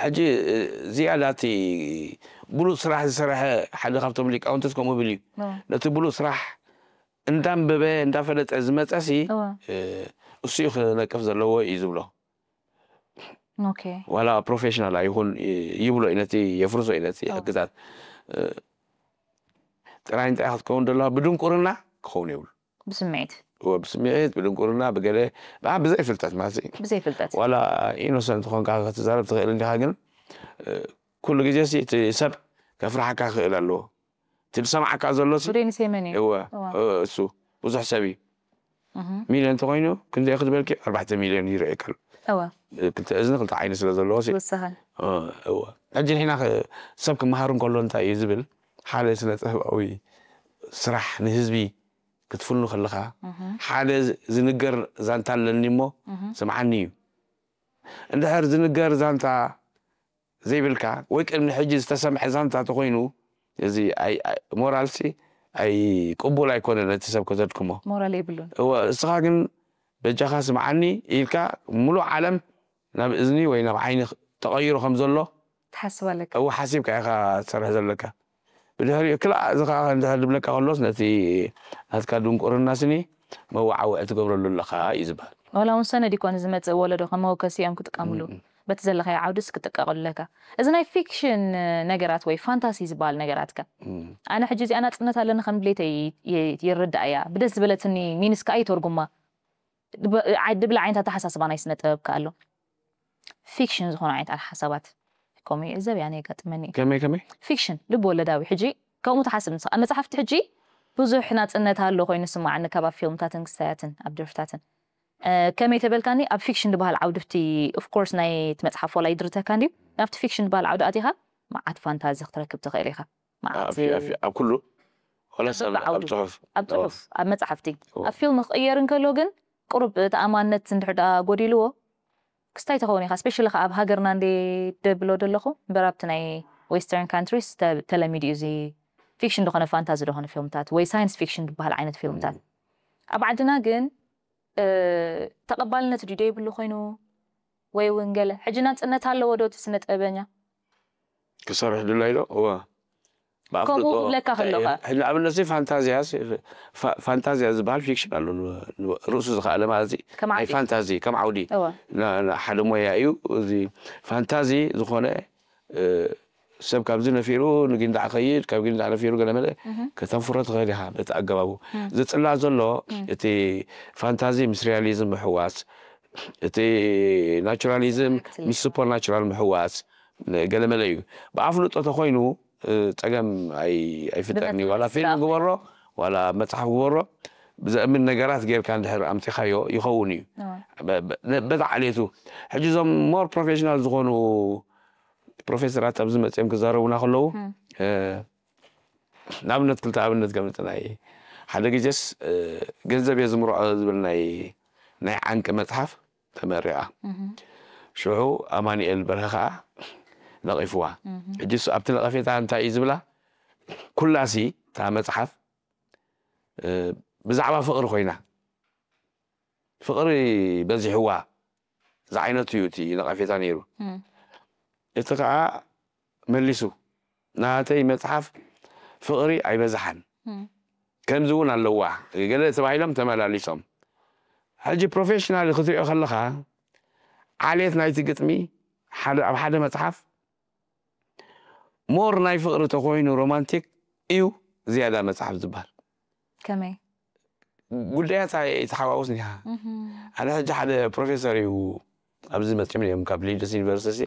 ሕጂ ዝያዳ እቲ ብሉፅ ስራሕ ዝሰረሐ ሓደ ካብቶም ሊቃውንትስ ከምኡ ብል እዩ። ነቲ ብሉፅ ስራሕ እንዳንበበ እንዳፈለጠ ዝመፀ ሲ እሱ እዩ ክነቅፍ ዘለዎ እዩ ዝብሎ። ዋላ ፕሮፌሽናል ኣይኹን ይብሎ እዩ ነቲ የፍርሶ እዩ ነቲ ሕግታት ጥራይ እንታይ ክትከውን ዘለዋ ብድንቁርና ክኸውን የብሉ። ብስምዒት እወ ብስምዒት ብድንቁርና ብገለ ብዓ ብዘይ ፍልጠት ማለት እዩ። ብዘይ ፍልጠት ዋላ ኢኖሰንት ኾንካ ክትዛረብ ትኽእል እንዲኻ ግን ኩሉ ግዜ ሲ እቲ ሰብ ከፍርሓካ ክኽእል ኣለዎ። እቲ ዝሰምዓካ ዘሎ ሲ ጉደይ ንሰይ መን እዩ? እወ እሱ ብዙሕ ሰብ እዩ። ሚልዮን እንተኾይኑ ክንደይ ክትበልኪ ኣርባዕተ ሚልዮን ይርእየካ ኣሎ። እወ ክልተ እዝኒ ክልተ ዓይኒ ስለ ዘለዎ ሲ ይወሰኸን። እወ ሕጂ ንሕና ሰብ ክመሃር እንከሎ እንታይ እዩ ዝብል ሓደ ስነ ጥበባዊ ስራሕ ንህዝቢ ክትፍኑ ከለኻ ሓደ ዝንገር ዛንታ ኣለኒ እሞ ስምዓኒ እዩ። እንድሕር ዝንገር ዛንታ ዘይብልካ ወይ ቅድሚ ሕጂ ዝተሰምዐ ዛንታ ተኾይኑ እዚ ሞራልሲ ኣይ ቅቡል ኣይኮነ ነቲ ሰብ ከተድክሞ። ሞራል የብሉን። እወ እስኻ ግን በጃኻ ስምዓኒ ኢልካ ሙሉእ ዓለም ናብ እዝኒ ወይ ናብ ዓይኒ ተቐይሩ ከም ዘሎ ትሓስብ ኣለካ። እወ ሓሲብካ ኢኻ ትሰርሕ ዘለካ። ብድሕሪኡ ክላእ እዚ ከዓ እንድሕር ድብለካ ከሎስ ነቲ ናትካ ድንቁርና ስኒ መወዓውዒ ትገብረሉ ኣለኻ እዩ ዝበሃል። ዋላ እውን ሰነድ ይኮን ዝመፅእ ወለዶ ከም መወከሲ እዮም ክጥቀምሉ። በቲ ዘለኻዮ ዓውድስ ክጥቀቐሉ ኣለካ። እዚ ናይ ፊክሽን ነገራት ወይ ፋንታሲ ዝበሃል ነገራት ከ? ኣነ ሕጂ እዚኣ ናፅነት ኣለኒ ከም ድሌተይ ይርዳእ እያ። ብደስ ዝበለትኒ ሚንስ ከዓ ይተርጉማ። ድብል ዓይነት ኣተሓሳስባ ናይ ስነ ጥበብ ከ ኣሎ። ፊክሽን ዝኾኑ ዓይነት ሓሳባት ከምኡ ይዕዘብ እያ የጋጥመኒ እዩ። ከመይ ከመይ? ፊክሽን ልብ ወለዳዊ ሕጂ ከምኡ ትሓስብ ንስኻ። ኣብ መፅሓፍቲ ሕጂ ብዙሕ ናፅነት ኣሎ ኮይኑ ይስምዓኒ ካብ ኣብ ፊልምታትን ክስታያትን ኣብ ደርፍታትን። ከመይ ተበልካኒ ኣብ ፊክሽን ዝበሃል ዓውዲ ብቲ ኦፍኮርስ ናይ እቲ መፅሓፍ ዋላ ይድርተካ እንድዩ ናብቲ ፊክሽን ዝበሃል ዓውዲ ኣቲኻ መዓት ፋንታዚ ክትረክብ ትኽእል ኢኻ። መዓት ኣብ ኩሉ ዋላ ኣብ ጽሑፍ ኣብ ጽሑፍ ኣብ መፅሓፍቲ ኣብ ፊልም ክቕየር እንከሎ ግን ቁሩብ ተኣማንነት እንድሕር ደኣ ጎዲልዎ ክስታይ ትኸውን ኢኻ። ስፔሻሊ ከኣ ኣብ ሃገርና እንዴ ደብሎ ደለኹ እምበር ኣብቲ ናይ western countries ተለሚዱ እዩ እዚ ፊክሽን ዝኾነ ፋንታዚ ዝኾነ ፊልምታት ወይ ሳይንስ ፊክሽን ዝበሃል ዓይነት ፊልምታት። ኣብ ዓድና ግን ተቐባልነት ድዩ ደይብሉ ኮይኑ ወይ እውን ገለ ሕጂ ናፅነት ኣለዎ ዶ እቲ ስነ ጥበበኛ? ክሰርሕ ድላይ ዶ እወ ከምኡ ክብለካ ከለኻ ንኣብነት ሲ ፋንታዝያ ፋንታዝያ ዝበሃል ፊክሽን ኣሎ ርእሱ ዝኸኣለ ማለት ናይ ፋንታዚ ከም ዓውዲ ሓደ ሞያ እዩ እዚ ፋንታዚ ዝኾነ ሰብ ካብዚ ነፊሩ ንጊንዳዕ ከይድ ካብ ጊንዳዕ ነፊሩ ገለመለ ከተንፍሮ ትኽእል ኢኻ በቲ ኣገባቡ ዝፅላ ዘሎ እቲ ፋንታዚ ምስ ሪያሊዝም ምሕዋስ እቲ ናቹራሊዝም ምስ ሱፐርናቹራል ምሕዋስ ገለመለ እዩ ብኣፍልጦ ተኮይኑ ፀገም ኣይፍጠርን እዩ ዋላ ፊልም ግበሮ ዋላ መፅሓፍ ግበሮ ብዘእምን ነገራት ጌርካ እንድሕር ኣምፂኻዮ ይኸውን እዩ በታ ዓሌቱ ሕጂ እዞም ሞር ፕሮፌሽናል ዝኾኑ ፕሮፌሰራት ኣብዚ መፅኦም ክዛረቡና ከለዉ ንኣብነት ክልተ ኣብነት ከምፅና ሓደ ግዜስ ገንዘብ እየ ዝምርዖ ዝብል ናይ ናይ ዓንቂ መፅሓፍ ተመሪቓ ሽዑ ኣማኒኤል በርሀ ከዓ ነቒፍዋ ሕጂ ኣብቲ ነቐፌታ እንታይ እዩ ዝብላ ኩላሲ እታ መፅሓፍ ብዛዕባ ፍቕሪ ኮይና ፍቕሪ በዚሕዋ ዝዓይነቱ እዩ እቲ ነቐፌታ ነይሩ እቲ ከዓ መሊሱ ናተይ መፅሓፍ ፍቕሪ ኣይበዝሓን ከምዚ እውን ኣለዋ ገለ ተባሂሎም ተመላሊሶም ሕጂ ፕሮፌሽናል ክትሪኦ ከለኻ ዓሌት ናይቲ ግጥሚ ኣብ ሓደ መፅሓፍ ሞር ናይ ፍቕሪ ተኮይኑ ሮማንቲክ እዩ ዝያዳ መፅሓፍ ዝበሃል ከመይ ጉዳያት ኣይተሓዋውስን ኢኻ ኣነ ሕጂ ሓደ ፕሮፌሰር እዩ ኣብዚ መፂኦም እዮም ካብ ሊድስ ዩኒቨርሲቲ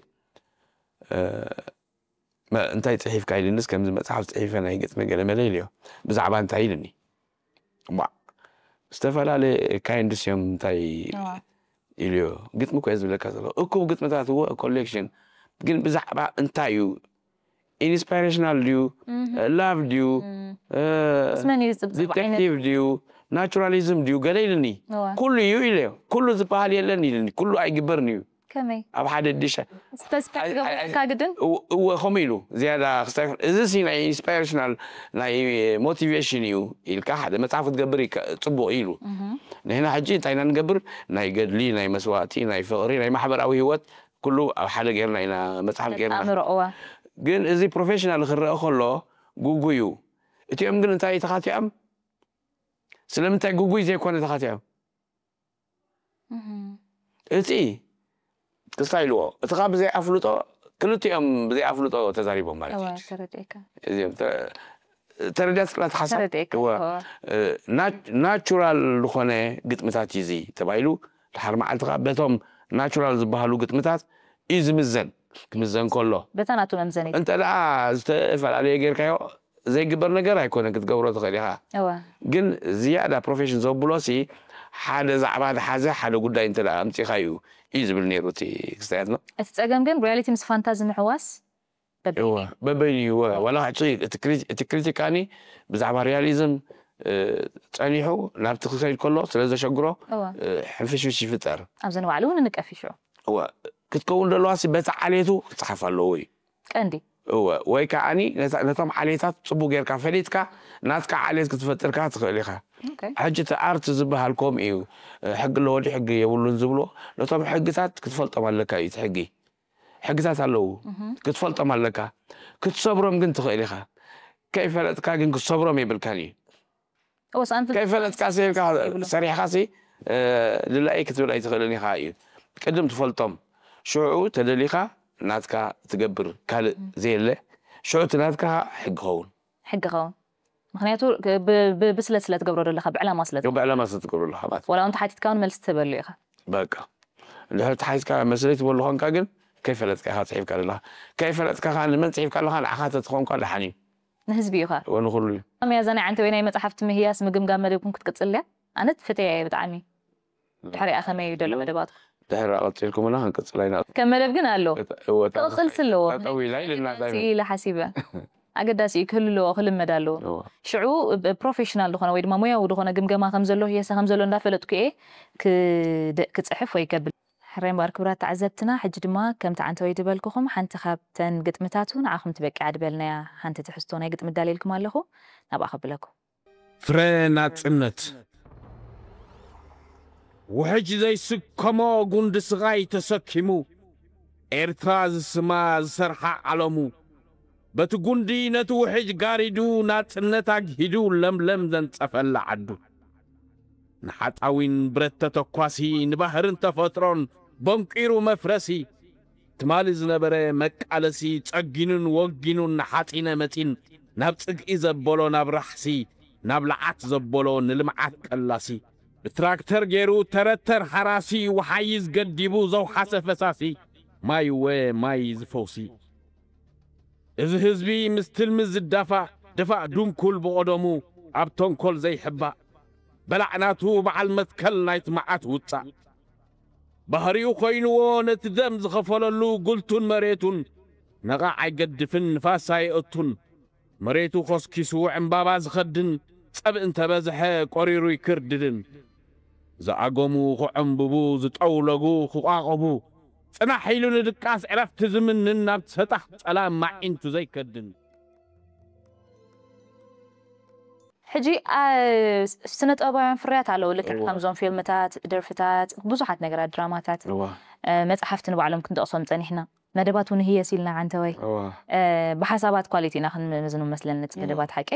እንታይ ፅሒፍካ ኢልንስ ከምዚ መፅሓፍ ፅሒፈ ናይ ግጥሚ ገለ መለ ኢልዮ ብዛዕባ እንታይ ኢልኒ እባ ዝተፈላለየ ካይንድስ እዮም እንታይ ኢልዮ ግጥሚ ኮ ዝብለካ ዘሎ እኩብ ግጥምታት እወ ኮሌክሽን ግን ብዛዕባ እንታይ እዩ ኢንስፓይሬሽናል ድዩ ላቭ ድዩ ዲቴክቲቭ ድዩ ናቹራሊዝም ድዩ ገለ ኢልኒ ኩሉ እዩ ኢለዮ ኩሉ ዝበሃል የለን ኢልኒ ኩሉ ኣይግበርን እዩ ከመይ ኣብ ሓደ ድሻ ስፐሲፊክ ክገብረካ ግድን እወ ከምኡ ኢሉ ዝያዳ ክስታይ እዚ ሲ ናይ ኢንስፓይሬሽናል ናይ ሞቲቬሽን እዩ ኢልካ ሓደ መፅሓፍ ክትገብር ይከ- ፅቡቅ ኢሉ ንሕና ሕጂ እንታይ ኢና ንገብር ናይ ገድሊ ናይ መስዋእቲ ናይ ፍቅሪ ናይ ማሕበራዊ ህይወት ኩሉ ኣብ ሓደ ጌርና ኢና መፅሓፍ ጌርና ኣምሮ እዋ ግን እዚ ፕሮፌሽናል ክረአ ከሎ ጉጉ እዩ እቲኦም ግን እንታይ ተኻቲዖም ስለምንታይ ጉጉይ ዘይኮነ ተኻቲዖም እቲ ክስታይ ኢልዎ እቲ ካብ ብዘይ ኣፍልጦ ክልቲኦም ብዘይ ኣፍልጦ ተዛሪቦም ማለት እዩ ተረዲእካ እዚኦም ተ- ተረዲኣ ስቅላት ሓሳብ ተረዲእካ እወ። ናቹራል ዝኾነ ግጥምታት እዩ እዚ ተባሂሉ ድሓር መዓልቲ ከዓ በቶም ናቹራል ዝበሃሉ ግጥምታት እዩ ዝምዘን ክምዘን ከሎ በታ ናቱ መምዘኒ እንተ ደኣ ዝተፈላለየ ጌርካዮ ዘይግበር ነገር ኣይኮነ ክትገብሮ ትኽእል ኢኻ እወ ግን ዝያዳ ፕሮፌሽን ዘብሎ ሲ ሓደ ዛዕባ ዝሓዘ ሓደ ጉዳይ እንተ ደኣ ኣምፂኻዩ እዩ ዝብል ነይሩ እቲ ክስታያት ነው እቲ ፀገም ግን ሪያሊቲ ምስ ፋንታዚ ምሕዋስ በበይኑ እወ በበይኑ እዩ እወ ዋላ ሕጂ እቲ ክሪ- እቲ ክሪቲካኒ ብዛዕባ ሪያሊዝም እ፣ ጸኒሑ ናብቲ ክኸይድ ከሎ ስለ ዘሸግሮ እወ እ፣ ሕንፍሽፍሽ ይፍጠር ኣብዚ ንባዕሉ እውን ንቀፍ ይሽዑ እወ ክትከውን ዘለዋ ሲ በቲ ዓሌቱ ክጽሓፍ ኣለዎ እዩ ቀንዲ እወ ወይ ከዓኒ ነታ- ነቶም ዓሌታት ጽቡቅ ጌርካ ፈሊጥካ ናትካ ዓሌት ክትፈጥርካ ትኽእል ኢኻ ኦኬ ሕጂ እቲ ኣርት ዝበሃል ከምኡ እዩ ሕጊ ኣለዎ ድዩ ሕጊ የብሉን ዝብሎ ነቶም ሕግታት ክትፈልጦም ኣለካ እዩ እቲ ሕጊ ሕግታት ኣለዉ ክትፈልጦም ኣለካ ክትሰብሮም ግን ትኽእል ኢኻ ከይፈለጥካ ግን ክትሰብሮም የብልካን እዩ እወ ሰኣንት ከይፈለጥካ ሰይርካ ሰሪሕካ ሲ ልላይ ክትብል ኣይትኽእልን ኢኻ እዩ ቅድም ትፈልጦም ሽዑ ተደሊኻ ናትካ ትገብር ካልእ ዘየለ ሽዑ እቲ ናትካ ሕጊ ኸውን ሕጊ ኸውን ምክንያቱ ብ- ብ- ብስለት ስለ ትገብሮ ዘለካ ብዕላማ ስለ ብዕላማ ስለ ትገብሮ ኣለካ ማለት ወላ እውን ተሓቲትካ እውን መልሲ ትህበሉ ኢኻ በቃ እንድሕር ተሓቲትካ መስለይ ትበሉ ኾንካ ግን ከይፈለጥካ ኢኻ ፅሒፍካ ዘለኻ ከይፈለጥካ ከዓ ንመን ፅሒፍካ ኣለኻ ንዓኻ ተትኾንኳ ደሓን እዩ ንህዝቢ ኢኻ ወንኹሉ እዩ መያዛ ናይ ዓንተ ወይ ናይ መፅሓፍቲ ምህያስ ምግምጋም መደብኩም ክትቅፅል እያ ኣነ ትፍተያ እየ ብጣዕሚ ድሕሪኣ ከመይ እዩ ዘሎ መደባቱ ድሕር ቀፂልኩምና ክንቅፅል ኣይና ከም መደብ ግን ኣሎ እወ ክቕፅል ስለዎ ጠጠው ኢላ ኢልና ዳይመ ኢለ ሓሲበ ኣገዳሲ እዩ ክህሉ ኣለዎ ክልመድ ኣለዎ ሽዑ ፕሮፌሽናል ዝኾነ ወይ ድማ ሞያዊ ዝኾነ ግምገማ ከም ዘሎ ህየሳ ከም ዘሎ እንዳፈለጥኩ እየ ክደ- ክፅሕፍ ወይ ከብል ሕራይ እምበኣር ክቡራት ተዓዘብትና፣ ሕጂ ድማ ከምቲ ዓንተወይ ዝበልኩኹም ሓንቲ ካብተን ግጥምታቱ ንዓኹም ትበቅዕ ድበልናያ ሓንቲ ትሕዝቶ ናይ ግጥሚ ኣዳልየልኩም ኣለኹ። ናብኣ ከብለኩም። ፍረ ናጽነት። ውሕጅ ዘይስከሞ ጉንዲ ስቓይ ተሰኪሙ፣ ኤርትራ ዝስማ ዝሰርሓ ዓለሙ፣ በቲ ጉንዲ ነቲ ውሕጅ ጋሪዱ፣ ናጽነት ኣግሂዱ ለምለም ዘንጸፈላ ዓዱ። ንሓጣዊን ብረት ተተኳሲ፣ ንባህርን ተፈጥሮን በንቂሩ መፍረሲ፣ ትማሊ ዝነበረ መቃለሲ፣ ጸጊኑን ወጊኑን ንሓጺነ መጺን፣ ናብ ጽግኢ ዘበሎ ናብ ራሕሲ፣ ናብ ለዓት ዘበሎ ንልምዓት ቀላሲ፣ ብትራክተር ገይሩ ተረተር ሓራሲ፣ ወሓይዝ ገዲቡ ዘውሓሰ ፈሳሲ፣ ማይ ወ ማይ ዝፈውሲ። እዚ ህዝቢ ምስ ትልሚ ዝዳፋእ፣ ድፋእ ድንኩል ብቐደሙ ኣብ ተንኮል ዘይሕባእ፣ በላዕናቱ በዓል መትከል ናይቲ መዓት ውጻእ። ባህሪኡ ኮይንዎ ነቲ ደም ዝኸፈለሉ ጉልቱን መሬቱን፣ ነቓዕ ኣይገድፍን ንፋስ ኣየእቱን። መሬቱ ኮስኪሱ ዕምባባ ዝኸድን፣ ጸብእ እንተበዝሐ ቆሪሩ ይክርድድን። ዝኣገሙ ክዕምብቡ፣ ዝጠውለጉ ክቋቐቡ፣ ጽናሕ ኢሉ ንድቃስ ዕረፍቲ ዝምንን፣ ናብቲ ሰጣሕ ጸላም ማዒንቱ ዘይከድን። ሕጂ ኣ፣ ስነ ጥበባውያን ፍርያት ኣለዉ፣ ልክዕ እዋ። ከምዞም ፊልምታት፣ ደርፍታት፣ ብዙሓት ነገራት፣ ድራማታት፣ እዋ እ፣ መጽሓፍቲ ንባዕሎም ክንጠቕሶም ጸኒሕና። መደባት እውን ህየስ ኢልና ዓንተወይ። እዋ እ፣ ብሓሳባት ኳሊቲ ኢና ክንምዝኑ መስለኒ ነቲ መደባት ሓቂ።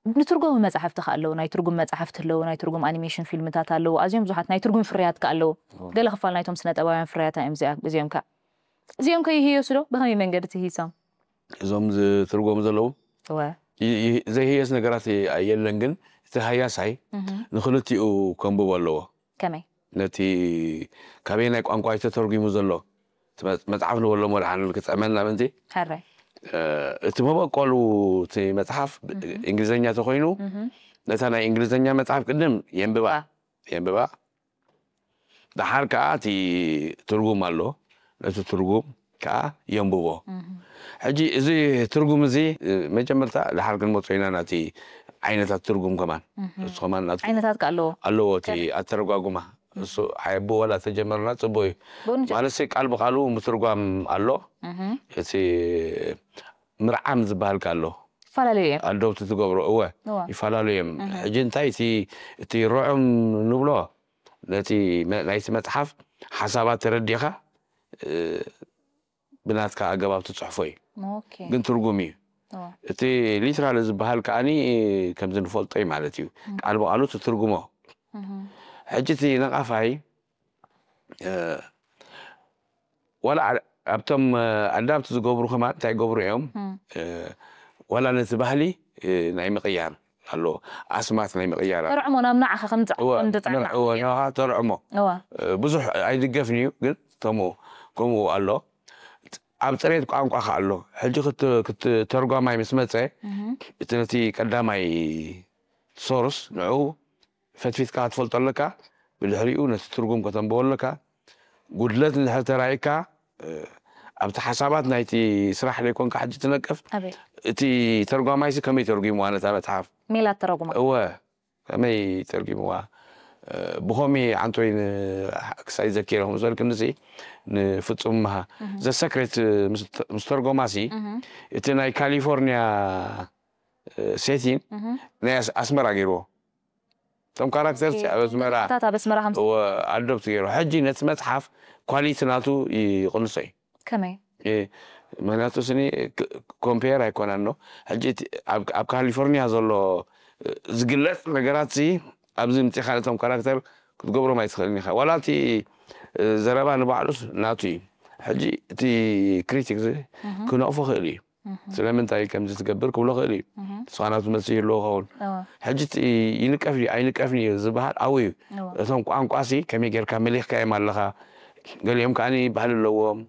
ንትርጉም መጽሓፍቲ ከ ኣለዉ፣ ናይ ትርጉም መጽሓፍቲ ኣለዉ፣ ናይ ትርጉም ኣኒሜሽን ፊልምታት ኣለዉ፣ ኣዝዮም ብዙሓት ናይ ትርጉም ፍርያት ከ ኣለዉ። ገለ ክፋል ናይቶም ስነ ጥበባውያን ፍርያት እዮም እዚኣ-፣ እዚኦም ከ? እዚኦም ከ ይህየሱ ዶ? ብኸመይ መንገዲ ትህይሶም? እዞም ዝትርጎሙ ዘለዉ እወ። ይ- ይ- ዘይህየስ ነገራት የለን፣ ግን እቲ ሃያሳይ እህ፣ ንክልቲኡ ከንብቦ ኣለዎ። ከመይ? ነቲ ካበየናይ ቋንቋ እዩ ተተርጉሙ ዘሎ? እቲ መ- መጽሓፍ ንበሎ መድሓን ክጥዕመና ምእንቲ ሕራይ። እ፣ እቲ መበቆሉ እቲ መጽሓፍ ብ- እንግሊዝኛ ተኮይኑ እህ፣ ነታ ናይ እንግሊዝኛ መጽሓፍ ቅድም የንብባ ዋ። የንብባ። ደሓር ከዓ እቲ ትርጉም ኣሎ፣ ነቲ ትርጉም ከዓ የንብቦ። እህ፣ ሕጂ እዚ ትርጉም እዚ እ፣ መጀመርታ ደሓር ክንመጾ ኢና ናቲ ዓይነታት ትርጉም ከማን እህ። እሱ ከማን ናቱ ዓይነታት ከ ኣለዎ? ኣለዎ እቲ ኣተረጓጉማ እሱ ሓየቡ ወላ ተጀመርና ጽቡቅ እዩ። ብእውነት ማለት ቃል ብቃሉ ምትርጓም ኣሎ። እህ፣ እቲ ምርዓም ዝበሃል ከ ኣሎ ይፈላለዩ እዮም። ኣደውቲ ትገብሮ እወ እዋ። ይፈላለዩ እዮም። እህ። ሕጂ እንታይ እቲ እቲ ርዑም ንብሎ ነቲ መ- ናይቲ መጽሓፍ ሓሳባት ተረዲኻ እ፣ ብናትካ ኣገባብ ትጽሕፎ እዩ። ኦኬ። ግን ትርጉም እዩ። እዋ። እቲ ሊትራል ዝበሃል ከዓኒ ከምዚ ንፈልጦ እዩ ማለት እዩ። ቃል ብቃሉ ትትርጉሞ። እህ፣ ሕጂ እቲ ነቃፋይ እ፣ ዋላ ዓ- ኣብቶም እ፣ ኣዳፕት ዝገብሩ ከማን እንታይ ይገብሩ እዮም? እህ፣ እ፣ ዋላ ነቲ ባህሊ እ፣ ናይ ምቕያር ኣሎ፣ ኣስማት ናይ ምቕያር ኣሎ። ተርዕሞ ናብ ንዓኻ ከም ጻ-፣ እወ፣ ከም ዝጻዕና። ተርዕዎ ንኻ ተርዕሞ። እዋ። እ፣ ብዙሕ ኣይድገፍን እዩ፣ ግን ተሙ ከምኡ ኣሎ። ኣብ ጥሬት ቋንቋ ከ ኣሎ። ሕጂ ክት- ክት- ተርጓማይ ምስ መጸ እህ፣ እቲ ነቲ ቀዳማይ ሶርስ ንዑ ፈትፊትካ ክትፈልጦ ኣለካ። ብድሕሪኡ ነቲ ትርጉም ከተንብቦ ኣለካ። ጉድለት እንድሕር ተራእይካ እ፣ ኣብቲ ሓሳባት ናይቲ ስራሕ ዘይኮንካ ሕጂ ትነቅፍ። ኣበይ? እቲ ተርጓማይሲ ከመይ ተርጉምዋ ነታ መጽሓፍ? ሜላ ተረጉማ። እወ ከመይ ተርጉምዋ? እ፣ ብኸሚ ዓንቶይ ን- ክሳይ ዘኪረ ከም ዝበልክንሲ ንፍጹም ምሃ ዘሰክሬት ምስ ተርጎማሲ እህ፣ እቲ ናይ ካሊፎርኒያ እ፣ ሴቲን እህ። ናይ ኣስ- ኣስመራ ገይርዎ። እቶም ካራክተርስ ኣብ ኣስመራ ታት ኣብ ኣስመራ ከም እወ ኣዶፕት ገይሩ። ሕጂ ነቲ መጽሓፍ ኳሊቲ ናቱ ይቕንሶ እዩ። ከመይ? እ፣ ምክንያቱ ስኒ ክ- ኮምፔር ኣይኮነን ዶ። ሕጂ እቲ ኣብ ኣብ ካሊፎርኒያ ዘሎ እ፣ ዝግለጽ ነገራት ሲ ኣብዚ ምጽኻ ነቶም ካራክተር ክትገብሮም ኣይትኽእልን ኢኻ። ዋላ እቲ እ፣ ዘረባ ንባዕሉስ ናቱ እዩ። ሕጂ እቲ ክሪቲክ ዚ ክነቕፎ ክእል እዩ። ስለምንታይ ከምዚ ትገብር ክብሎ ክእል እዩ። ንስኻ ናቱ መልሲ ይህልዎ ኸውን። እወ። ሕጂ እቲ ይንቀፍ ድዩ ኣይንቀፍን እዩ ዝበሃል ኣብኡ እዩ። እወ። እቶም ቋንቋ ሲ ከመይ ጌርካ መሊኽካዮም ኣለኻ፣ ገሊኦም ከዓኒ ባህሊ ኣለዎም።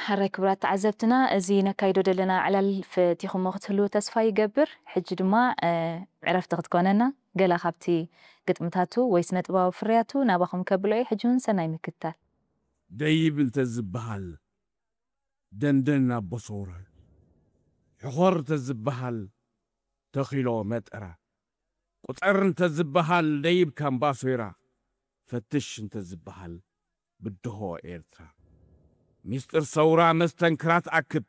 ሕራይ ክቡራት ተዓዘብትና፣ እዚ ነካይዶ ዘለና ዕላል ፈቲኹሞ ክትህልዉ ተስፋ ይገብር። ሕጂ ድማ እ፣ ዕረፍቲ ክትኮነና ገላ ካብቲ ግጥምታቱ ወይ ስነ ጥበባዊ ፍርያቱ ናባኹም ከብሎ እየ። ሕጂ እውን ሰናይ ምክትታል። ደይብ እንተ ዝበሃል ደንደን ኣቦ ሰውረ፣ ሕኾር እንተ ዝበሃል ተኺሎ መጠራ፣ ቁጸር እንተ ዝበሃል ደይብ ካምባሶይራ፣ ፈትሽ እንተ ዝበሃል ብድሆ ኤርትራ። ሚስጥር ሰውራ መስተንክራት ኣክብ፣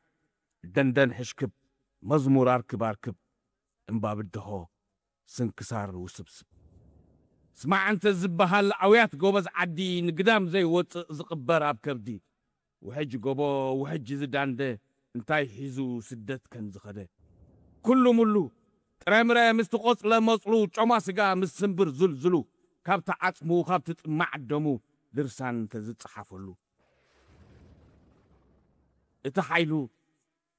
ደንደን ሕሽክብ፣ መዝሙር ኣርክብ ኣርክብ፣ እምባ ብድሆ፣ ስንክሳር ውስብስብ። ስማዕ እንተ ዝበሃል ኣውያት ጎበዝ ዓዲ፣ ንግዳም ዘይወፅእ ዝቕበር ኣብ ከብዲ። ውሕጅ ጎቦ፣ ውሕጅ ዝዳንደ፣ እንታይ ሒዙ ስደት ከም ዝኸደ። ኩሉ ሙሉ፣ ጥረምረ ምስቲ ቆፅለ መፅሉ፣ ጮማ ስጋ ምስ ስምብር ዝልዝሉ፣ ካብቲ ዓፅሙ፣ ካብቲ ጥማዕ ደሙ፣ ድርሳን እንተዝፀሓፈሉ። እቲ ሓይሉ፣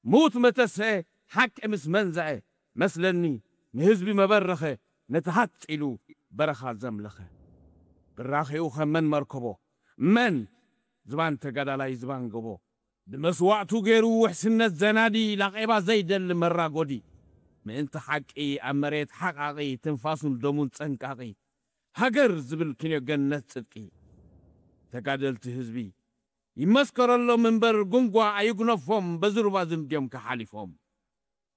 ምዉት መተስአ፣ ሓቂ ምስ መንዝዐ፣ መስለኒ፣ ንህዝቢ መበረኸ፣ ነቲ ሃጽ ኢሉ በረኻ ዘምለኸ። ብራኺኡ ኸም መን መርከቦ፣ መን ዝባን ተጋዳላይ ዝባን ጎቦ። ብመስዋእቱ ገይሩ ውሕስነት ዘናዲ፣ ላቄባ ዘይደሊ መራጎዲ። ምእንቲ ሓቂ ኣብ መሬት ሓቓቒ፣ ትንፋሱን ደሙን ጸንቃቒ። ሃገር ዝብል ክንዮ ገነት ጽድቂ። ተጋደልቲ ህዝቢ፣ ይመስከረሎም እምበር ጉንጓ ኣይጉነፎም፣ በዚ ሩባ ዝንድዮም ከሓሊፎም።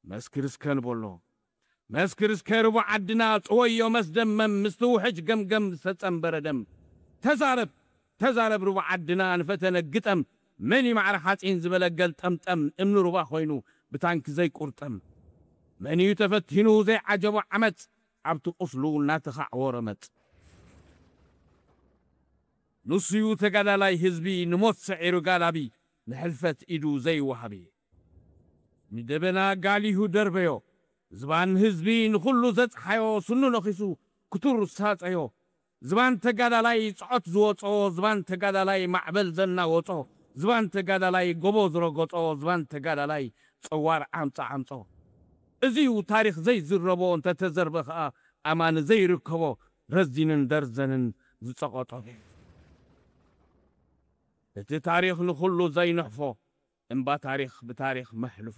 መስክር እስከ ንበሎ፣ መስክር እስከ ሩባ ዓድና፣ ጽወዮ መስደመም፣ ምስቲ ውሕጅ ገምገም ዝተጸንበረ ደም። ተዛረብ፣ ተዛረብ ሩባ ዓድና፣ ንፈተነ ግጠም፣ መን እዩ ማዕረ ሓጺን ዝበለ ገልጠምጠም፣ እምኒ ሩባ ኮይኑ ብታንኪ ዘይቁርጠም። መን እዩ ተፈቲኑ ዘይዓጀቦ ዓመጽ፣ ኣብቲ ቁስሉ እናተኻዕወ ረመጽ። ንሱዩ ተጋዳላይ ህዝቢ፣ ንሞት ሰዒሩ ጋላቢ፣ ንሕልፈት ኢዱ ዘይወሃቢ። ንደበና ጋሊሁ ደርበዮ፣ ዝባን ህዝቢ ንኹሉ ዘጽሓዮ፣ ስኑ ነኺሱ ክቱር ሳጸዮ። ዝባን ተጋዳላይ ጽዖት ዝወጾ፣ ዝባን ተጋዳላይ ማዕበል ዘናወጾ፣ ዝባን ተጋዳላይ ጎቦ ዝረገጾ፣ ዝባን ተጋዳላይ ጸዋር ዓምጻ ዓምጾ። እዚዩ ታሪኽ ዘይዝረቦ፣ እንተተዘርበ ኸኣ ኣማኒ ዘይርከቦ፣ ረዚንን ደርዘንን ዝጸቐጦ። እቲ ታሪኽ ንኹሉ ዘይንሕፎ፣ እምባ ታሪኽ ብታሪኽ መሕልፎ።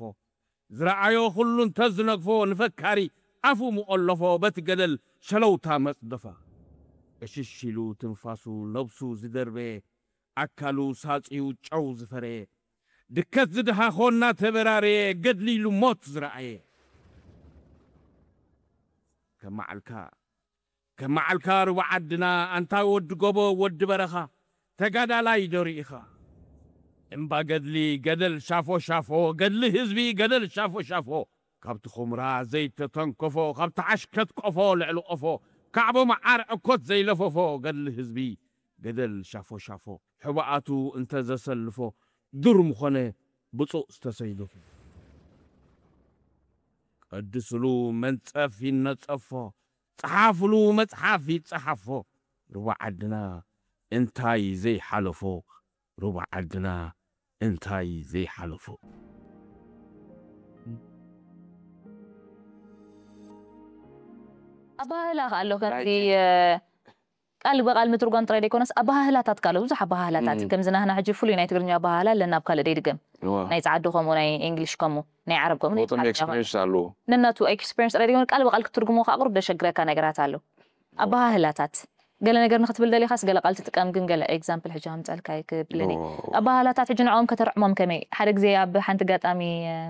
ዝረኣዮ ኩሉ እንተዝነግፎ፣ ንፈካሪ ኣፉ ምቖለፎ፣ በቲ ገደል ሸለውታ መጽደፋ። ዕሽሽ ኢሉ ትንፋሱ ነብሱ ዝደርበየ፣ ኣካሉ ሳጽዩ ጨው ዝፈረየ፣ ድከት ዝደሃኾ እናተበራረየ፣ ገድሊ ኢሉ ሞት ዝረኣየ። ከመዓልካ፣ ከመዓልካ ሩባ ዓድና፣ ኣንታ ወዲ ጎቦ፣ ወዲ በረኻ፣ ተጋዳላይ ዶ ርኢኻ? እምባ ገድሊ፣ ገደል ሻፎ ሻፎ፣ ገድሊ ህዝቢ፣ ገደል ሻፎ ሻፎ። ካብቲ ኹምራ ዘይተተንከፎ፣ ካብቲ ሓሽከት ቆፎ ልዕሊ ቆፎ፣ ካዕቦ መዓር ዕኮት ዘይለፈፎ፣ ገድሊ ህዝቢ፣ ገደል ሻፎ ሻፎ። ሕቡኣቱ እንተ ዘሰልፎ፣ ዱር ምኾነ ብጹእ ዝተሰይደፎ። ቀድስሉ መንጸፍ ይነጸፎ፣ ጸሓፍሉ መጽሓፍ ይጸሓፎ። ሩባ ዓድና እንታይ ዘይሓለፎ፣ ሩባ ዓድና እንታይ ዘይሓለፎ። ኣባህላ ከ ኣሎ ከምዚ ቃል ብቃል ምትርጓም ጥራይ ዘይኮነስ ኣባህላታት ካሎ ብዙሕ ኣባህላታት ከምዚ ናህና ሕጂ ፍሉይ ናይ ትግርኛ ኣባህላ ኣለና ኣብ ካልእ ደይድገም ናይ ጻዓዱ ከምኡ ናይ እንግሊሽ ከምኡ ናይ ዓረብ ከምኡ ናይ ወቶም ጻዓዱ ኤክስፒሪንስ ኣለዎ ነናቱ ኤክስፒሪንስ ጥራይ ዘይኮነ ቃል ብቃል ክትርጉሞ ከኣ ቁሩብ ደሸግረካ ነገራት ኣሎ ኣባህላታት ገለ ነገር ንክትብል ደሊኻስ ገለ ቃል ትጥቀም ግን ገለ ኤግዛምፕል ሕጂ ከምፀልካ ክብለኒ ኣባህላታት ሕጂ ንዕኦም ከተርዕሞም ከመይ ሓደ ግዜ ኣብ ሓንቲ ጋጣሚ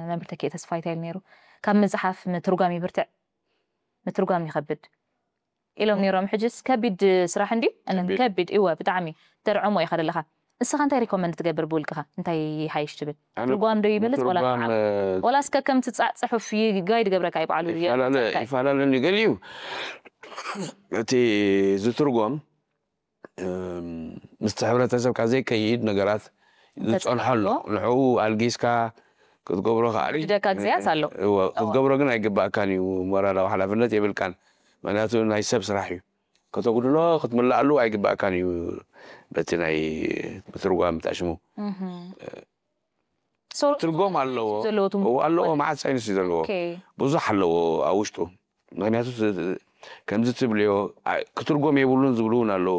መምህር ተኪኤ ተስፋይ እንታይ ኢሉ ነይሩ ካብ ምፅሓፍ ምትርጓም ይብርትዕ ምትርጓም ይኸብድ ኢሎም ነይሮም። ሕጅስ ከቢድ ስራሕ እንድዩ እንን ከቢድ እወ ብጣዕሚ ተርዕሞ ኢኻ ዘለኻ። ንስኻ እንታይ ሪኮመንድ ትገብር ብውልቅኻ እንታይ ይሓይሽ ትብል? ትርጓም ዶ ይበልጽ ወላ ወላስ ከከምቲ ጻዕ ጽሑፍ ጋይድ ገብረካ እዩ ባዕሉ ይፈላለ ይፈላለ ገሊኡ እቲ ዝትርጎም ምስቲ ሕብረተሰብካ ዘይከይድ ነገራት ዝፀንሖ ኣሎ ንዕኡ ኣልጊስካ ክትገብሮ ከዓሊ ደካ ግዜያት ኣሎ ክትገብሮ ግን ኣይግባእካን እዩ ሞራላዊ ሓላፍነት የብልካን ምክንያቱ ናይ ሰብ ስራሕ እዩ ከተጉድሎ ክትምልኣሉ ኣይግባእካን እዩ በቲ ናይ ምትርጓም ብጣሽሙ ትርጎም ኣለዎ ኣለዎ መዓት ሳይንስ እዩ ዘለዎ ብዙሕ ኣለዎ ኣብ ውሽጡ ምክንያቱ ከምዚ ትብልዮ ክትርጎም የብሉን ዝብሉ እውን ኣለዉ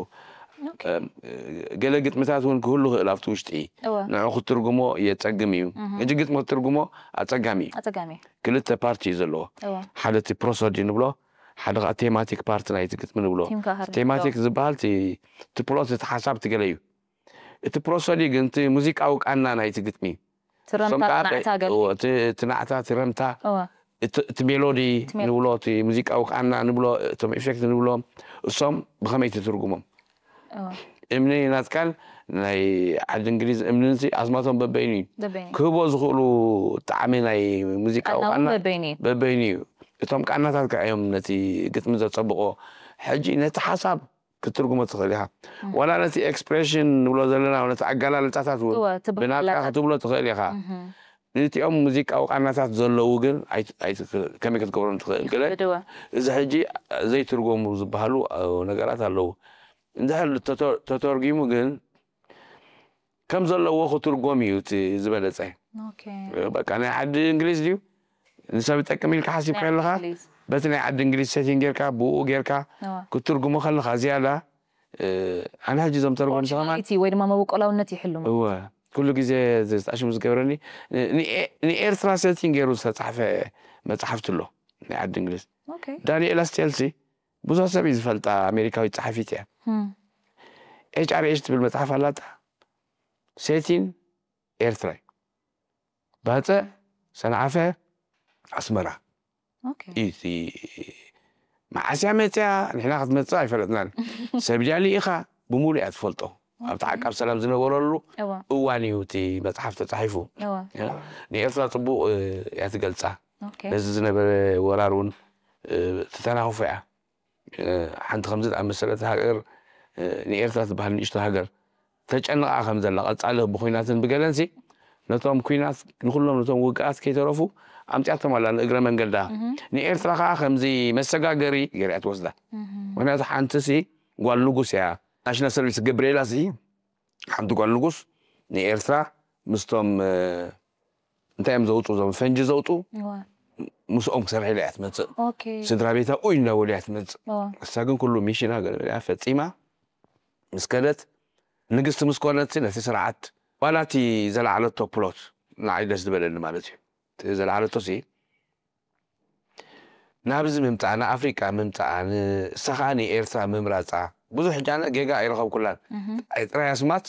ገለ ግጥምታት እውን ክህሉ ክእል ኣብቲ ውሽጢ ንዑ ክትርጉሞ የፀግም እዩ ሕጂ ግጥሚ ክትርጉሞ ኣፀጋሚ እዩ ክልተ ፓርቲ እዩ ዘለዎ ሓደ እቲ ፕሮሶዲ ንብሎ ሓደ ከዓ ቴማቲክ ፓርቲ ናይቲ ግጥሚ ንብሎ ቴማቲክ ዝበሃል እቲ ፕሎት እቲ ሓሳብ ትገለ እዩ እቲ ፕሮሶዲ ግን እቲ ሙዚቃዊ ቃና ናይቲ ግጥሚ እቲ ናዕታ እቲ ረምታ እቲ ሜሎዲ ንብሎ እቲ ሙዚቃዊ ቃና ንብሎ እቶም ኢፌክት ንብሎ እሶም ብኸመይ ትትርጉሞም እምኒ ናትካን ናይ ዓዲ እንግሊዝ እምንንሲ ኣስማቶም በበይኑ እዩ። በበይኑ ክህቦ ዝኽእሉ ጣዕሚ ናይ ሙዚቃ ቃና እውን ቃና በበይኑ እዩ። በበይኑ እዩ። እቶም ቃናታት ከዓ እዮም ነቲ ግጥሚ ዘጸብቆ። ሕጂ ነቲ ሓሳብ ክትትርጉሞ ትኽእል ኢኻ። ዋላ ነቲ ኤክስፕሬሽን ንብሎ ዘለና ነቲ ኣገላልጻታት እውን እወ፣ እቲ ብናትካ ባህላታት። ክትብሎ ትኽእል ኢኻ። እህ፣ ነቲኦም ሙዚቃዊ ቃናታት ዘለዉ ግን ኣይ- ኣይ- ከመይ ክትገብሮም ትኽእል? ገለ ይኽብድወ። እዚ ሕጂ ዘይትርጎሙ ዝበሃሉ ነገራት ኣለዉ። እንድሕር ተተ- ተተርጊሙ ግን ከም ዘለዎ ክትርጎም እዩ እቲ ዝበለጸ። ኦኬ። በቃ ናይ ዓዲ እንግሊዝ ድዩ ንሰብ ይጠቅም ኢልካ ሓሲብካ ናይ ኣለኻ? እንግሊዝ። በቲ ናይ ዓዲ እንግሊዝ ሴቲንግ ጌርካ ብኡ ጌርካ እወ። ክትርጉሞ ከለኻ ዝያዳ እ፣ ኣነ ሕጂ እዞም ተርጎምቲ ከማን ኦሪጂናሊቲ ወይ ድማ መበቆላውነት ይሕሉ ማለት እወ ኩሉ ግዜ ዘጣሽሙ ዝገብረኒ ን- ንኤ- ንኤርትራ ሴቲንግ ገይሩ ዝተጻሕፈ መጽሓፍቲ ኣሎ ናይ ዓዲ እንግሊዝ። ኦኬ። ዳንኤላ ስቴልሲ ብዙሕ ሰብ እዩ ዝፈልጣ፣ ኣሜሪካዊት ጸሓፊት እያ። እም፣ ኤች ኣር ኤች ትብል መጽሓፍ ኣላታ። ሴቲን ኤርትራ እዩ። ባጽዕ፣ ሰንዓፈ፣ ኣስመራ ኦኬ። እዩ እቲ። መዓስ እያ መጽያ? ንሕና ክትመጽእ ኣይፈለጥናን። ሰብ ድያ ልኢኻ? ብምሉእ እያ ትፈልጦ። ኣብቲ ዓቃብ ሰላም ዝነበረሉ እወ፣ እዋን እዩ እቲ መጽሓፍ ተጻሒፉ። እወ። ንኤርትራ ጽቡቕ እያ ትገልጻ። ኦኬ። በዚ ዝነበረ ወራር እውን ትተናኽፎ እያ። ሓንቲ ከምዚ ዝኣመሰለት ሃገር፣ ንኤርትራ ትበሃል ንእሽቶ ሃገር ተጨንቓ ከም ዘላ፣ ቀጻሊ ብኹናትን ብገለንሲ ነቶም ኩናት ንኹሎም ነቶም ውግኣት ከይተረፉ ኣምጺኣቶም ኣላ ንእግረ መንገዳ። ንኤርትራ ከኣ ከምዚ መሰጋገሪ ገይራ እያ ትወስዳ። ምኽንያቱ ሓንቲ ሲ ጓል ንጉስ እያ። ናሽናል ሰርቪስ ገብርኤላ ሲ ሓንቲ ጓል ንጉስ ንኤርትራ ምስቶም እንታይ እዮም ዘውፁ፣ እዞም ፈንጂ ዘውፁ ምስኦም ክሰርሕ ኢላ እያ ትመፅእ። ስድራ ቤታ ኡይ እንዳበሉ እያ ትመፅእ። እሳ ግን ኩሉ ሚሽና ገለ ፈፂማ ምስ ከደት፣ ንግስቲ ምስ ኮነት ነቲ ስርዓት ዋላ እቲ ዘለዓለቶ ፕሎት ንዓይ ደስ ዝበለኒ ማለት እዩ። እቲ ዘለዓለቶ ሲ ናብዚ ምምፃኣ፣ ንኣፍሪቃ ምምፃኣ፣ ንሳ ከዓ ንኤርትራ ምምራፃ ብዙሕ ሕጂ ኣነ ጌጋ ኣይረኸብኩላን። ጥራይ ኣስማት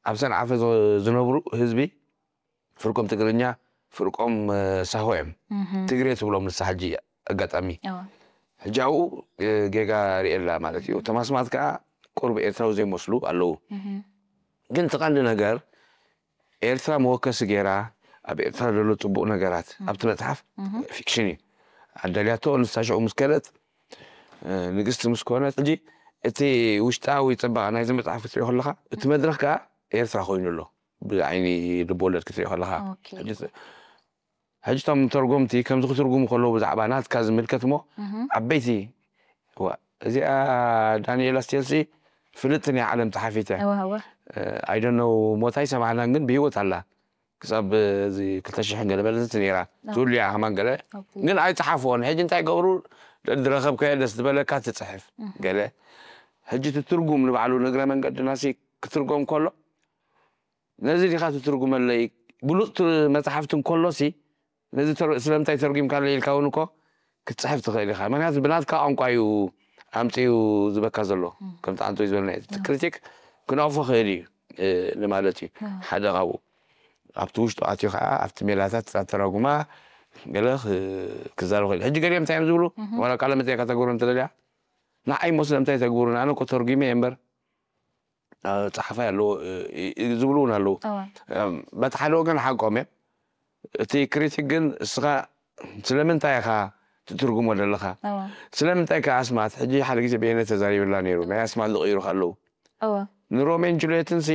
ኣብ ሰንዓፈ ዝነብሩ ህዝቢ ፍርቆም ትግርኛ፣ ፍርቆም ሳሆ እዮም። ትግሬ ትብሎም ንሳ ሕጂ ኣጋጣሚ ሕጂ ኣብኡ ጌጋ ርእየላ ማለት እዩ። እቶም ኣስማት ከዓ ቁርብ ኤርትራዊ ዘይመስሉ ኣለዉ። ግን እቲ ቀንዲ ነገር ኤርትራ መወከሲ ገይራ ኣብ ኤርትራ ዘሎ ፅቡቕ ነገራት ኣብቲ መፅሓፍ ፊክሽን እዩ ኣዳልያቶ። ንሳ ሽዑ ምስ ከደት ንግስቲ ምስ ኮነት ሕጂ እቲ ውሽጣዊ ፅባቐ ናይዚ መፅሓፍ ክትሪኦ ከለካ እቲ መድረክ ከዓ ኤርትራ ኮይኑ ኣሎ። ብዓይኒ ልብወለድ ክትሪኦ ከለካ ሕጂ እቶም ተርጎምቲ ከምዚ ክትርጉሙ ከለዉ ብዛዕባ ናትካ ዝምልከት እሞ ዓበይቲ እዚኣ ዳንኤላ ስቴልሲ ፍልጥን እያ ዓለም ጸሓፊት እያ። ኣይደነው ሞታይ ሰማዕናን ግን ብህይወት ኣላ። ክሳብ እዚ ክልተ ሽሕን ገለ በለትት ነይራ ትብሉ እያ ከማን ገለ ግን ኣይጸሓፍዎን። ሕጂ እንታይ ገብሩ ዝረኸብካዮ ደስ ዝበለካ ትጽሕፍ ገለ ሕጂ ትትርጉም ንባዕሉ ንእግረ መንገድና ሲ ክትርጎም ከሎ ነዚ ዲኻ ትትርጉመለይ ብሉፅ መፅሓፍቲ እንከሎ ሲ ነዚ ስለምንታይ ተርጉምካለይ ኢልካ እውን እኮ ክትፅሕፍ ትኽእል ኢኻ። ምክንያቱ ብናትካ ቋንቋ እዩ ኣምፅኡ ዝበካ ዘሎ። ከምቲ ኣንቶይ ዝበለና እቲ ክሪቲክ ክነቕፎ ክእል እዩ ንማለት እዩ። ሓደ ካብኡ ኣብቲ ውሽጡ ኣትዩ ከዓ ኣብቲ ሜላታት ኣተራጉማ ገለ ክዛረብ ክእል። ሕጂ ገሊኦም እንታይ እዮም ዝብሉ ዋላ ቃለ መጠየቅ ከተግብሩ እንተደልያ ንዓይ ሞ ስለምንታይ ተግብሩን ኣነ እኮ ተርጉመ እየ እምበር ፀሓፋይ ኣለዎ ዝብሉ እውን ኣለዉ። በቲ ሓደ ወገን ሓቆም እዮም። እቲ ክሪቲክ ግን እስኻ ስለምንታይ ኢኻ ትትርጉሞ ዘለኻ? ስለምንታይ ከ ኣስማት ሕጂ ሓደ ግዜ በየነ ተዛሪብላ ነይሩ ናይ ኣስማት ዝቕይሩ ከለዉ ንሮሜን ጁልየትን ሲ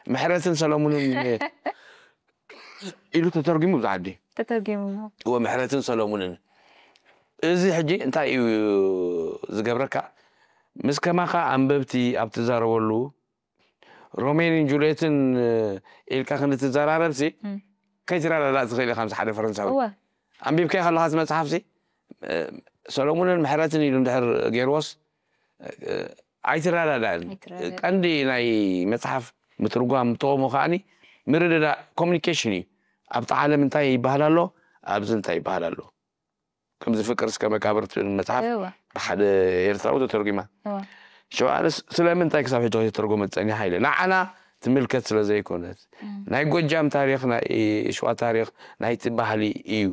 ምሕረትን ሰለሙንን ኢሉ ተተርጉሙ ኣብዚ ዓዲ። ተተርጉሙ እወ ምሕረትን ሰለሙንን እዚ ሕጂ እንታይ እዩ ዝገብረካ? ምስ ከማኻ ኣንበብቲ ኣብ ትዛረበሉ ሮሜንን ጁልየትን ኢልካ ክንዲ ትዘራረብ ሲ ከይትረዳዳእ ትኽእል ኢኻ። ምስ ሓደ ፈረንሳዊ ኣንቢብካዮ ከለኻ እቲ መፅሓፍ ሲ ሰሎሙንን ምሕረትን ኢሉ እንድሕር ገይርዎስ ኣይትረዳዳእን። ቀንዲ ናይ መፅሓፍ ምትርጓም ጥቕሙ ከዓኒ ምርድዳእ ኮሚኒኬሽን እዩ። ኣብቲ ዓለም እንታይ ይበሃል ኣሎ፣ ኣብዚ እንታይ ይበሃል ኣሎ። ከምዚ ፍቅር እስከ መቃብር ትብል መፅሓፍ ብሓደ ኤርትራዊ ተተርጉማ። ሸውዓንስ ስለምንታይ ክሳብ ሕጂ ከተተርጎመት ፀኒሓ ኢለ ንዓና ትምልከት ስለ ዘይኮነት ናይ ጎጃም ታሪክ ናይ ሽዋ ታሪክ ናይቲ ባህሊ እዩ።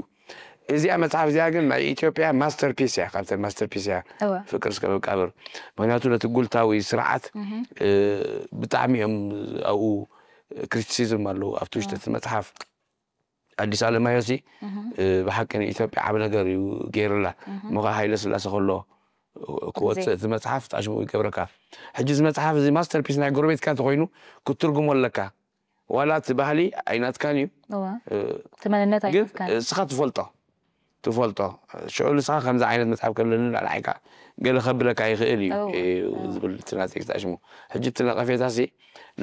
እዚኣ መጽሓፍ እዚኣ ግን ናይ ኢትዮጵያ ማስተርፒስ እያ፣ ካብተን ማስተርፒስ እያ። እወ ፍቅር እስከ መቃብር። ምክንያቱ ነቲ ጉልታዊ ስርዓት እህ እ፣ ብጣዕሚ እዮም ኣብኡ ክሪቲሲዝም ኣለዉ ኣብቲ ውሽጢ እቲ መጽሓፍ። ኣዲስ ኣለማዮ ሲ እህ እ፣ ብሓቂ ንኢትዮጵያ ዓብ ነገር እዩ ገይርላ። እህ እሞ ከዓ ሃይለ ስላሴ ከሎ ክወፅእ እቲ መፅሓፍ ጣሽሙ ይገብረካ። ሕጂ እዚ መፅሓፍ እዚ ማስተርፒስ ናይ ጎረቤትካ እንተኮይኑ ክትትርጉሞ ኣለካ። ዋላ እቲ ባህሊ ኣይናትካን እዩ እወ እ፣ እቲ መንነት ግን ኣይትካን እስኻ ትፈልጦ ትፈልጦ ሽዑ ንስኻ ከምዚ ዓይነት መፅሓፍ ከለኒ ላልዓይካ ገለ ከብለካ ይኽእል እዩ እወ እዩ ዝብል እቲ ናተይ ጣሽሙ። ሕጂ እቲ ነቐፌታ ሲ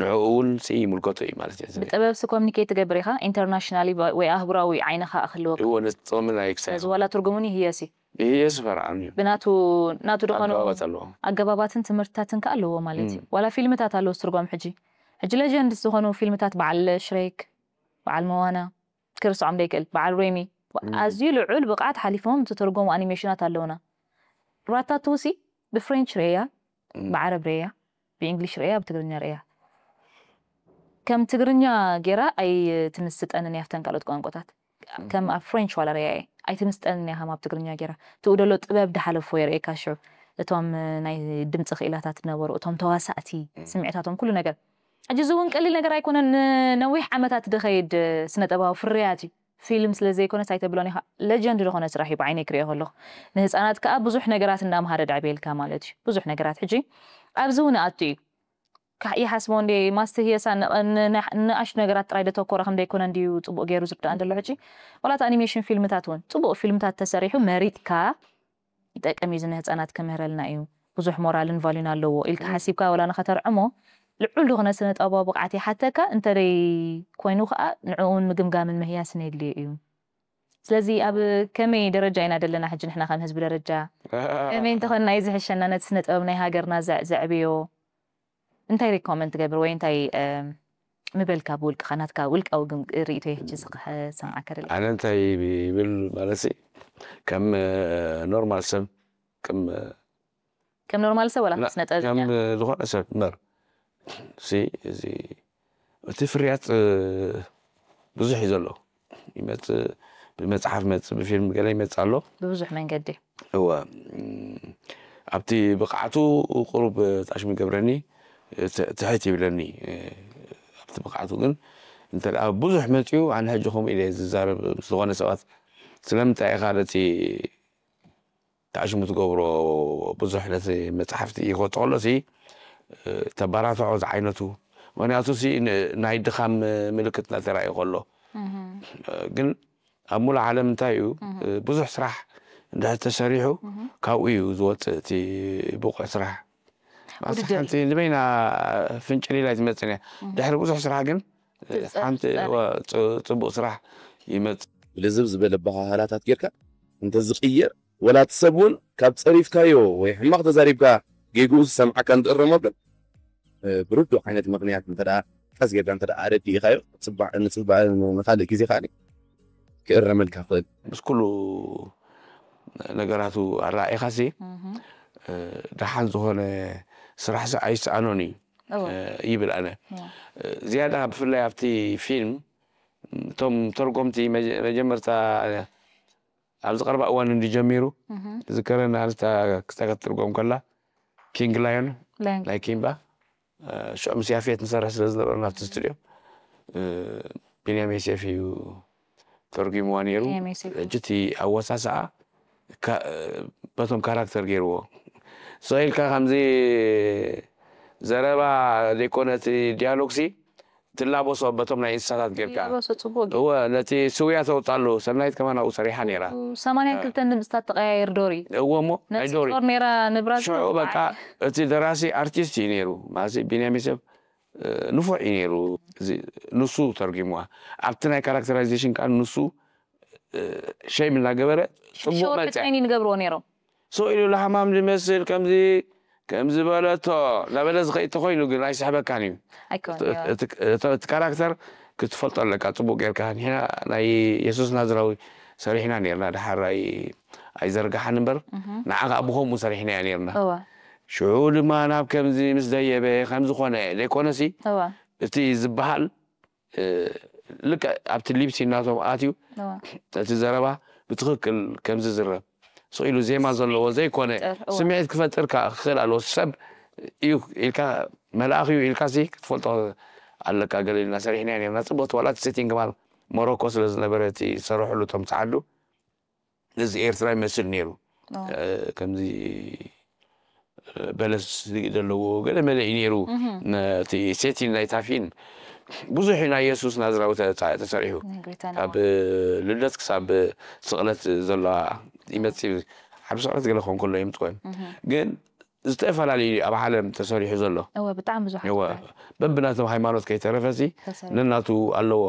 ንዕኡ እውን ሲ ይምልከቶ እዩ ማለት እዩ። ብጥበብ ሲ ኮሚኒኬት ትገብር ኢኻ ኢንተርናሽናሊ ወይ ኣህጉራዊ ዓይንኻ ክህልወካ እዎ ነጥቕሚ ናይ ክሳይ ስለዚ ዋላ ትርጉሙን ይህየስ እዩ ይህየ ስፈርዓም እዩ። ብናቱ ናቱ ዝኾኑ ኣገባባት ኣለዎ። ኣገባባትን ትምህርትታትን ከ ኣለዎ ማለት እዩ። ዋላ ፊልምታት ኣለዎ ትርጓም ሕጂ ሕጂ ሌጀንድስ ዝኾኑ ፊልምታት በዓል ሽሬክ፣ በዓል መዋና፣ ክርስዖም ደይክእል በዓል ሬሚ ኣዝዩ ልዑል ብቕዓት ሓሊፎም ዝተተርጎሙ ኣኒሜሽናት ኣለውና። ራታቱሲ ብፍሬንች ርእያ፣ ብዓረብ ርእያ፣ ብእንግሊሽ ርእያ፣ ብትግርኛ ርእያ። ከም ትግርኛ ጌራ ኣይትምስጠንን እያ ኣብተን ካልኦት ቋንቋታት። ከም ኣብ ፍሬንች ዋላ ርእያ እየ ኣይትምስጠንን እያ ከም ኣብ ትግርኛ ጌራ። ትኡ ደሎ ጥበብ ድሓለፎ የርእየካ ሽዑ እቶም ናይ ድምፂ ክኢላታት ነበሩ እቶም ተዋሳእቲ ስምዒታቶም ኩሉ ነገር ሕጂ እዚ እውን ቀሊል ነገር ኣይኮነን። ንነዊሕ ዓመታት ድኸይድ ስነጠባዊ ፍርያት እዩ። ፊልም ስለ ዘይኮነስ ኣይተብሎን ኢኻ። ሌጀንድ ዝኾነ ስራሕ እዩ ብዓይነይ ክሪኦ ከለኹ። ንህፃናት ከዓ ብዙሕ ነገራት እንዳምሃረ ደዕብየልካ ማለት እዩ። ብዙሕ ነገራት ሕጂ ኣብዚ እውን ኣቱ እዩ። ይሓስቦ እንደ ማስተ ህየሳ ንኣሽ ነገራት ጥራይ ደተኮረ ከም ደይኮነ እንድዩ ፅቡቅ ገይሩ ዝርዳእ እንደሎ ሕጂ ዋላት ኣኒሜሽን ፊልምታት እውን ፅቡቅ ፊልምታት ተሰሪሑ መሪጥካ ይጠቅም እዩ ዝነ ህፃናት ክምህረልና እዩ ብዙሕ ሞራልን ቫሉን ኣለዎ ኢልካ ሓሲብካ ወላ ንኸተርዕሞ ልዑል ዝኾነ ስነ ጥበባዊ ብቕዓት ይሓተካ እንተደይ ኮይኑ ከዓ ንዕኡን ምግምጋምን ምህያስን የድልዮ እዩ። ስለዚ ኣብ ከመይ ደረጃ ኢና ዘለና ሕጂ ንሕና ከም ህዝቢ ደረጃ ከመይ እንተኾንና እዩ ዝሕሸና ነቲ ስነ ጥበብ ናይ ሃገርና ዘ- ዘዕብዮ እንታይ ሪኮመንድ ትገብር ወይ እንታይ እም፣ ምበልካ ብውልቅኻ ናትካ ውልቃዊ ግን ርእቶ ሕጂ ዝሰምዓካ ደለ ኣነ እንታይ ይብል ማለት ሲ ከም ኖርማል ሰብ ከም ከም ኖርማል ሰብ ወላ ና- ስነ ጥበብ ከም ዝኾነ ሰብ እምበር ሲ እዚ እቲ ፍርያት እ፣ ብዙሕ እዩ ዘሎ ይመፅእ ብመፅሓፍ መፅእ ብፊልም ገለ ይመፅእ ኣሎ ብብዙሕ መንገዲ እወ እም፣ ኣብቲ ብቕዓቱ ቁሩብ ጣሽሚ ገብረኒ ት- ትሕት ይብለኒ እ፣ ኣብቲ ብቕዓቱ ግን እንተ ደኣ ብዙሕ መፅኡ ኣነ ሕጂ ከምኡ ኢለ ዝዛረብ ምስ ዝኾነ ሰባት ስለምንታይ ኢኻ ነቲ ጣሽሙ ትገብሮ ብዙሕ ነቲ መፅሓፍቲ ይኸቶ ከሎ ሲ ተባራትዖ ዝዓይነቱ ምክንያቱ ሲ ን- ናይ ድኻም ምልክት እናተራእዩ ከሎ ግን ኣብ ሙሉእ ዓለም እንታይ እዩ ብዙሕ ስራሕ እንድሕር ተሰሪሑ ካብኡ እዩ ዝወፅእ እቲ ብቑዕ ስራሕ ማሳ ውድድር። ሓንቲ ንበይና ፍንጭሊል ኣይትመፅን እያ ድሕሪ ብዙሕ ስራሕ ግን ትፀ- ሓንቲ ትፀሪ። ዋ- ፅ- ፅቡቅ ስራሕ ይመፅእ ብልዝብ ዝበለ ኣበሃህላታት ጌርካ እንተዝቕየር ወላ እቲ ሰብ እውን ካብ ፀሪፍካዮ ወይ ሕማቕ ተዛሪብካ ጌግኡ ዝሰምዓካ እንትእረሞ ግን እ፣ ብርዱእ ዓይነት ምኽንያት እንተ ደኣ ቀስ ጌርካ እንተ ደኣ ኣረዲእኻዮ ፅባዕ ንፅባዕ ንካልእ ግዜ ከዓ ክእረመልካ ክእል ምስ ኩሉ ነገራቱ ኣረኣኢኻሲ እህ፣ እ፣ ደሓን ዝኾነ ስራሕ ሲ ኣይሰኣኖን እዩ እወ፣ እ፣ ይብል ኣነ እወ። እ፣ ዝያዳ ብፍላይ ኣብቲ ፊልም እቶም ተርጎምቲ መጀ- መጀመርታ ኣብዚ ቀረባ እዋን እንዲ ጀሚሩ እህ፣ ዝከረና ኣንስታ ክስታ ክትትርጎም ከላ ኪንግ ላዮን ላይን ናይ ኪምባ እ፣ ሽዑ ምስ ያፌት ንሰርሕ ስለ ዝነበረ ናብቲ ስቱድዮ እ፣ ቢንያም ዮሴፍ እዩ ተርጉምዋ ነይሩ ቢንያም ዮሴፍ። ሕጂ እቲ ኣወሳስኣ ካ- በቶም ካራክተር ገይርዎ ስቕ ኢልካ ከምዚ ዘረባ ዘይኮነ እቲ ዲያሎግሲ ትላበሶ በቶም ናይ እንስሳታት ጌርካ ይላበሶ ጽቡቅ ጌሩ። እወ ነቲ ስውያ ተውጣሉ ሰናይት ከማን ኣብኡ ሰሪሓ ነይራ ሰማንያን ክልተን ድምፅታት ተቀያየር ዶሪ እወ እሞ ናይ ነፂ ዶሪ ጦር ነይራ ንብራት ሽዑ በቃ እቲ ደራሲ ኣርቲስት እዩ ነይሩ ማለት ቢንያሚን ሰብ ንፉዕ እዩ ነይሩ እዚ ንሱ ተርጉምዋ ኣብቲ ናይ ካራክተራይዜሽን ከዓ ንሱ ሸይም እናገበረ ፅቡቅ ሸወር መፅያ ትሬኒንግ ገብርዎ ነይሮም ሰው ኢሉ ላሕማም ዝመስል ከምዚ ከምዚ በለቶ እናበለ ዝኸይድ ተኮይኑ ግን ኣይስሕበካን እዩ ኣይኮን እቲ- እቲ- እቲ ካራክተር ክትፈልጦ ኣለካ ፅቡቅ ጌርካ ንሕና ናይ የሱስ ናዝራዊ ሰሪሕና ነርና ድሓር ኣይ- ኣይዘርጋሓን እምበር ንዓ ከዓ ብከምኡ ሰሪሕናዮ ነርና እወ ሽዑ ድማ ናብ ከምዚ ምስ ደየበ ከምዝኮነ ዘይኮነሲ እወ እቲ ዝበሃል እ፣ ልክዕ ኣብቲ ሊፕሲ እናቶም ኣትዩ እወ እቲ ዘረባ ብትኽክል ከምዚ ዝረብ ስቕ ኢሉ ዜማ ዘለዎ ዘይኮነ ይፈጥር፣ እወ። ስምዒት ክፈጥር ከ- ክኽእል ኣለዎ። ሰብ እዩ ኢልካ፣ መልኣኽ እዩ ኢልካ ሲ ክትፈልጦ ኣለካ። ገለ ኢልና ሰሪሕና ነርና። ጽቡቕቲ ዋላ እቲ ሴቲንግ ማል ሞሮኮ ስለ ዝነበረ እቲ ዝሰርሕሉ እቶም ጸዓዱ ነዚ ኤርትራ ይመስል ነይሩ። ኦ። እ፣ ከምዚ በለስ ዘለዎ ገለ መለ እዩ ነይሩ። ነቲ ሴቲን ናይታ ፊልም ብዙሕ እዩ ናይ የሱስ ናዝራዊ ተ- ተ- ተሰሪሑ። ናይ ጎይታና ካብ ልደት ክሳብ ስቕለት ዘለዋ ይመጽእ። ኣብ ስቕለት ገለ ክኾን ከሎ ይምጽእ ኮይኑ ግን ዝተፈላለዩ እዩ ኣብ ዓለም ተሰሪሑ ዘሎ። እወ ብጣዕሚ ብዙሓት እወ ጥራይ። በብናቶም ሃይማኖት ከይተረፈሲ ተሰሪሑ። ነናቱ ኣለዎ።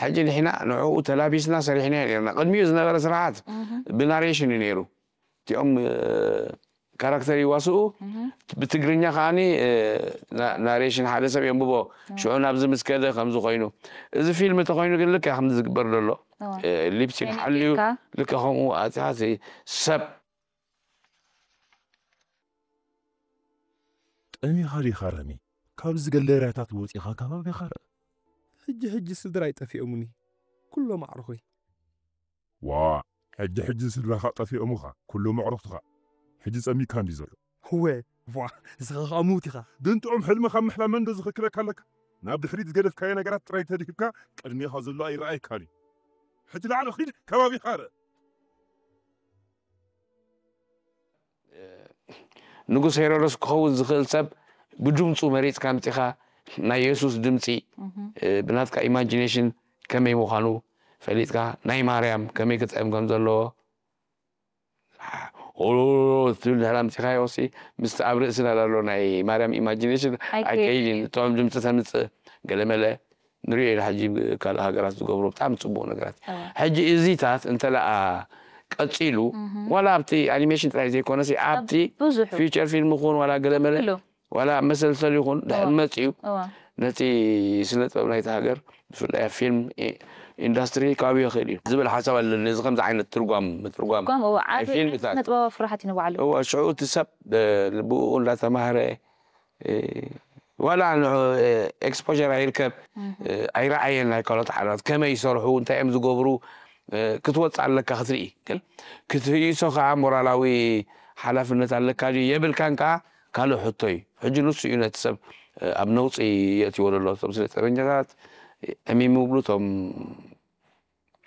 ሕጂ ንሕና ንዕኡ ተላቢስና ሰሪሕና ነርና። ቅድሚኡ ዝነበረ ስርዓት ብናሬሽን እዩ ነይሩ። እቲኦም ካራክተር ይዋስኡ ብትግርኛ ከዓኒ ናሬሽን ሓደ ሰብ የንብቦ። ሽዑ ናብዚ ምስ ከደ ከምዚ ኮይኑ፣ እዚ ፊልም እንተኮይኑ ግን ልክዕ ከምዚ ዝግበር ዘሎ እወ። ሊፕሲን ናይ ሓልዩ ኔጌካ ልክዕ ከምኡ ኣትሓት ሰብ ጠሚኻ ዲኻ ረሚ? ካብዚ ገለርያታት ወፂኻ ከባቢኻ ርእ። ሕጂ ሕጂ ስድራይ ጠፊኦምኒ ኩሎም ኣዕሩኸይ። ዋ፣ ሕጂ ሕጂ ስድራኻ ጠፊኦምኻ ኩሎም ኣዕሩኽትኻ። ሕጂ ጸሚካ እንዲ ዘሎ። ህወ ዋ ንስኻ ከዓ ምውት ኢኻ። ግን ጥዑም ሕልሚ ካብ ምሕላም መን ዶ ዝኽልክለካ ኣለካ? ናብ ድሕሪት ዝገደፍካዮ ነገራት ጥራይ ተድሂብካ ቅድሜኻ ዘሎ ኣይረኣየካን እዩ። ሕጂ ላዕሊ ኺድ ከባቢኻ ርእ። ንጉስ ሄሮዶስ ክኸውን ዝኽእል ሰብ ብድምፁ መሪፅካ ኣምፂኻ ናይ የሱስ ድምፂ እ፣ ብናትካ ኢማጂኔሽን ከመይ ምዃኑ ፈሊጥካ ናይ ማርያም ከመይ ክጥዕም ከም ዘለዎ ኦ ትብል ድሕር ኣምፂኻዮ ሲ ምስቲ ኣብ ርእስና ላሎ ናይ ማርያም ኢማጂኔሽን ኣይከይድን ኣይከይድን እዩ። እቶም ድምፂ ተምፅእ ገለመለ ንሪኦ ኢና ሕጂ ካልእ ሃገራት ዝገብሮ ብጣዕሚ ፅቡቅ ነገራት እወ። ሕጂ እዚታት እንተለኣ ቀፂሉ ዋላ ኣብቲ ኣኒሜሽን ጥራይ ዘይኮነሲ ኣብቲ ብዙሑ ፊቸር ፊልም ይኹን ዋላ ገለመለ ኩሉ ዋላ መሰልሰል ይኹን ድሕር እወ። መፅዩ እወ። ነቲ ስነ ጥበብ ናይቲ ሃገር ብፍላይ ኣብ ፊልም ኢ- ኢንዳስትሪ ክኣብዮ ይኽእል እዩ ዝብል ሓሳብ ኣለኒ። እዚ ከምዚ ዓይነት ትርጓም ምትርጓም ጓም እወ ናይ ዓቢ ፊልምታት ስነ ጥበባዊ ፍርሓት እዩ ንባዕሉ እወ ሽዑ እቲ ሰብ እ፣ ብኡ እንዳተማህረ እ፣ ዋላ ንዑ ኤክስፖር ኣይርከብ እ፣ ኣይረኣየን ናይ ካልኦት ዓራት ከመይ ይሰርሑ እንታይ እዮም ዝገብሩ እ፣ ክትወፅእ ኣለካ ክትርኢ ግን ክትህይሶ ከዓ ሞራላዊ ሓላፍነት ኣለካ ድዩ የብልካን ከዓ ካልእ ሕቶ እዩ። ሕጂ ንሱ እዩ ነቲ ሰብ እ፣ ኣብ ነውፂ የእትዎ ዘሎ እቶም ስነ ጥበበኛታት ዕሚም ይብሉ እቶም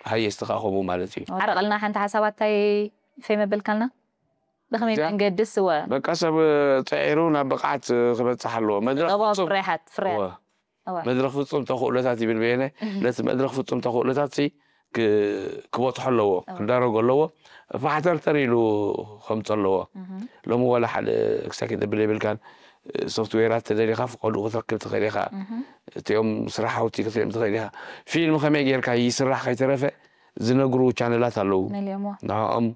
ሃየስቲ ከዓ ከምኡ ማለት እዩ። ዓረቐልና ሓንቲ ሓሳባት እንታይ ፈይ መበልካልና ብኸመይ እዚኣ? መንገድስ እወ በቃ ሰብ ፀዒሩ ናብ ብቕዓት ክበፅሕ ኣለዎ። መድረኽ ጥበባዊ ፍፁም ፍርያት ፍርያት እወ። እወ መድረኽ ፍፁም ተኽእሎታት ይብል በየነ ነቲ መድረኽ ፍፁም ተኽእሎታት ሲ ክ- ክበፅሖ ኣለዎ ክዳረጎ ኣለዎ። ፋሕተርተር ኢሉ ከምፅ ኣለዎ። ሎሚ ዋላ ሓደ ክሳይ ክደብል የብልካን ሶፍትዌራት ተደሊኻ ፍቐዱ ክትረክብ ትኽእል ኢኻ። እቲኦም ስራሓውቲ ክትሪኦም ትኽእል ኢኻ። ፊልም ከመይ ጌርካ ይስራሕ ከይተረፈ ዝነግሩ ቻነላት ኣለዉ። መሊኦምዎ ንዕኦም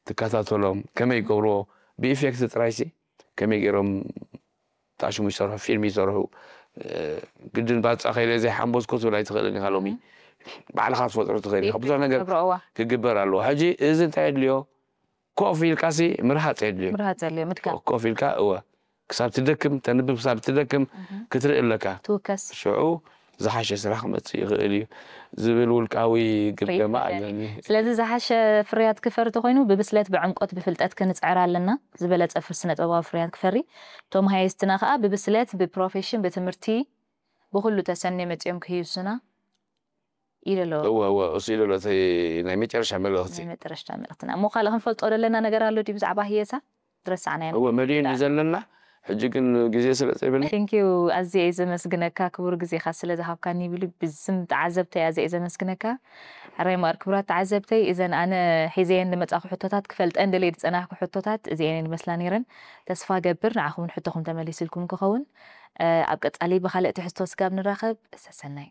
ትከታተሎም ከመይ ይገብርዎ ብኢፌክት ጥራይሲ ከመይ ገይሮም ጣሽሙ ይሰርሑ ፊልም ይሰርሑ እ፣ ግድን ባፃ ከይደ ዘይሓንበዝኮ ትብል ኣይትኽእልን ኢኻ ሎሚ ባዕልኻ ትፈጥሮ ትኽእል ኢኻ ብዙሕ ነገር ገብረእዋ ክግበር ኣለዎ። ሕጂ እዚ እንታይ የድልዮ ኮፍ ኢልካሲ ምርሃፅ የድልዮ ምርሃፅ የድልዮ ምድካም ኮፍ ኢልካ እወ ክሳብ ትደክም ተንብብ ክሳብ ትደክም ክትርኢ ኣለካ ትውከስ ሽዑ ዝሓሸ ስራሕ ክመፅእ ይኽእል እዩ ዝብል ውልቃዊ ግምገማ ርእይቶ ኣለኒ። ኣለኒ። ስለዚ ዝሓሸ ፍርያት ክፈሪ ተኮይኑ ብብስለት ብዕምቆት ብፍልጠት ክንፅዕር ኣለና። ዝበለፀ ፍር ስነ ጥበባዊ ፍርያት ክፈሪ እቶም ሃየስትና ከዓ ብብስለት ብፕሮፌሽን ብትምህርቲ ብኩሉ ተሰንዮም መፅኦም ክህይሱና ኢለ ኣለዎ። እወ እወ እሱ ኢለ ኣሎ እቲ ናይ መጨረሻ መልእኽቲ። ናይ መጨረሽታ መልእክትና እሞ ካልእ ክንፈልጦ ዘለና ነገር ኣሎ ድዩ ብዛዕባ ህየሳ ዝረሳዕናዮ እወ መሊኡኒ ዘለና ሕጂ ግን ግዜ ስለ ዘይብልና ቴንኪዩ ኣዝየ እየ ዘመስግነካ ክቡር ግዜኻ ስለ ዝሃብካኒ ይብል ብስም ተዓዘብተይ ኣዝየ እየ ዘመስግነካ። ሕራይ ማር ክቡራት ተዓዘብተይ እዘን ኣነ ሒዘየን ዝመጻኹ ሕቶታት ክፈልጠን ደልየ ዝጸናሕኩ ሕቶታት እዚአን እየን ዝመስላ ነይረን። ተስፋ ገብር ንዓኹምን ሕቶኹም ተመሊስልኩም ክኸውን። ኣብ ቀጻሊ ብኻልእ ትሕዝቶ ስጋብ ንራኸብ ሰሰናዩ።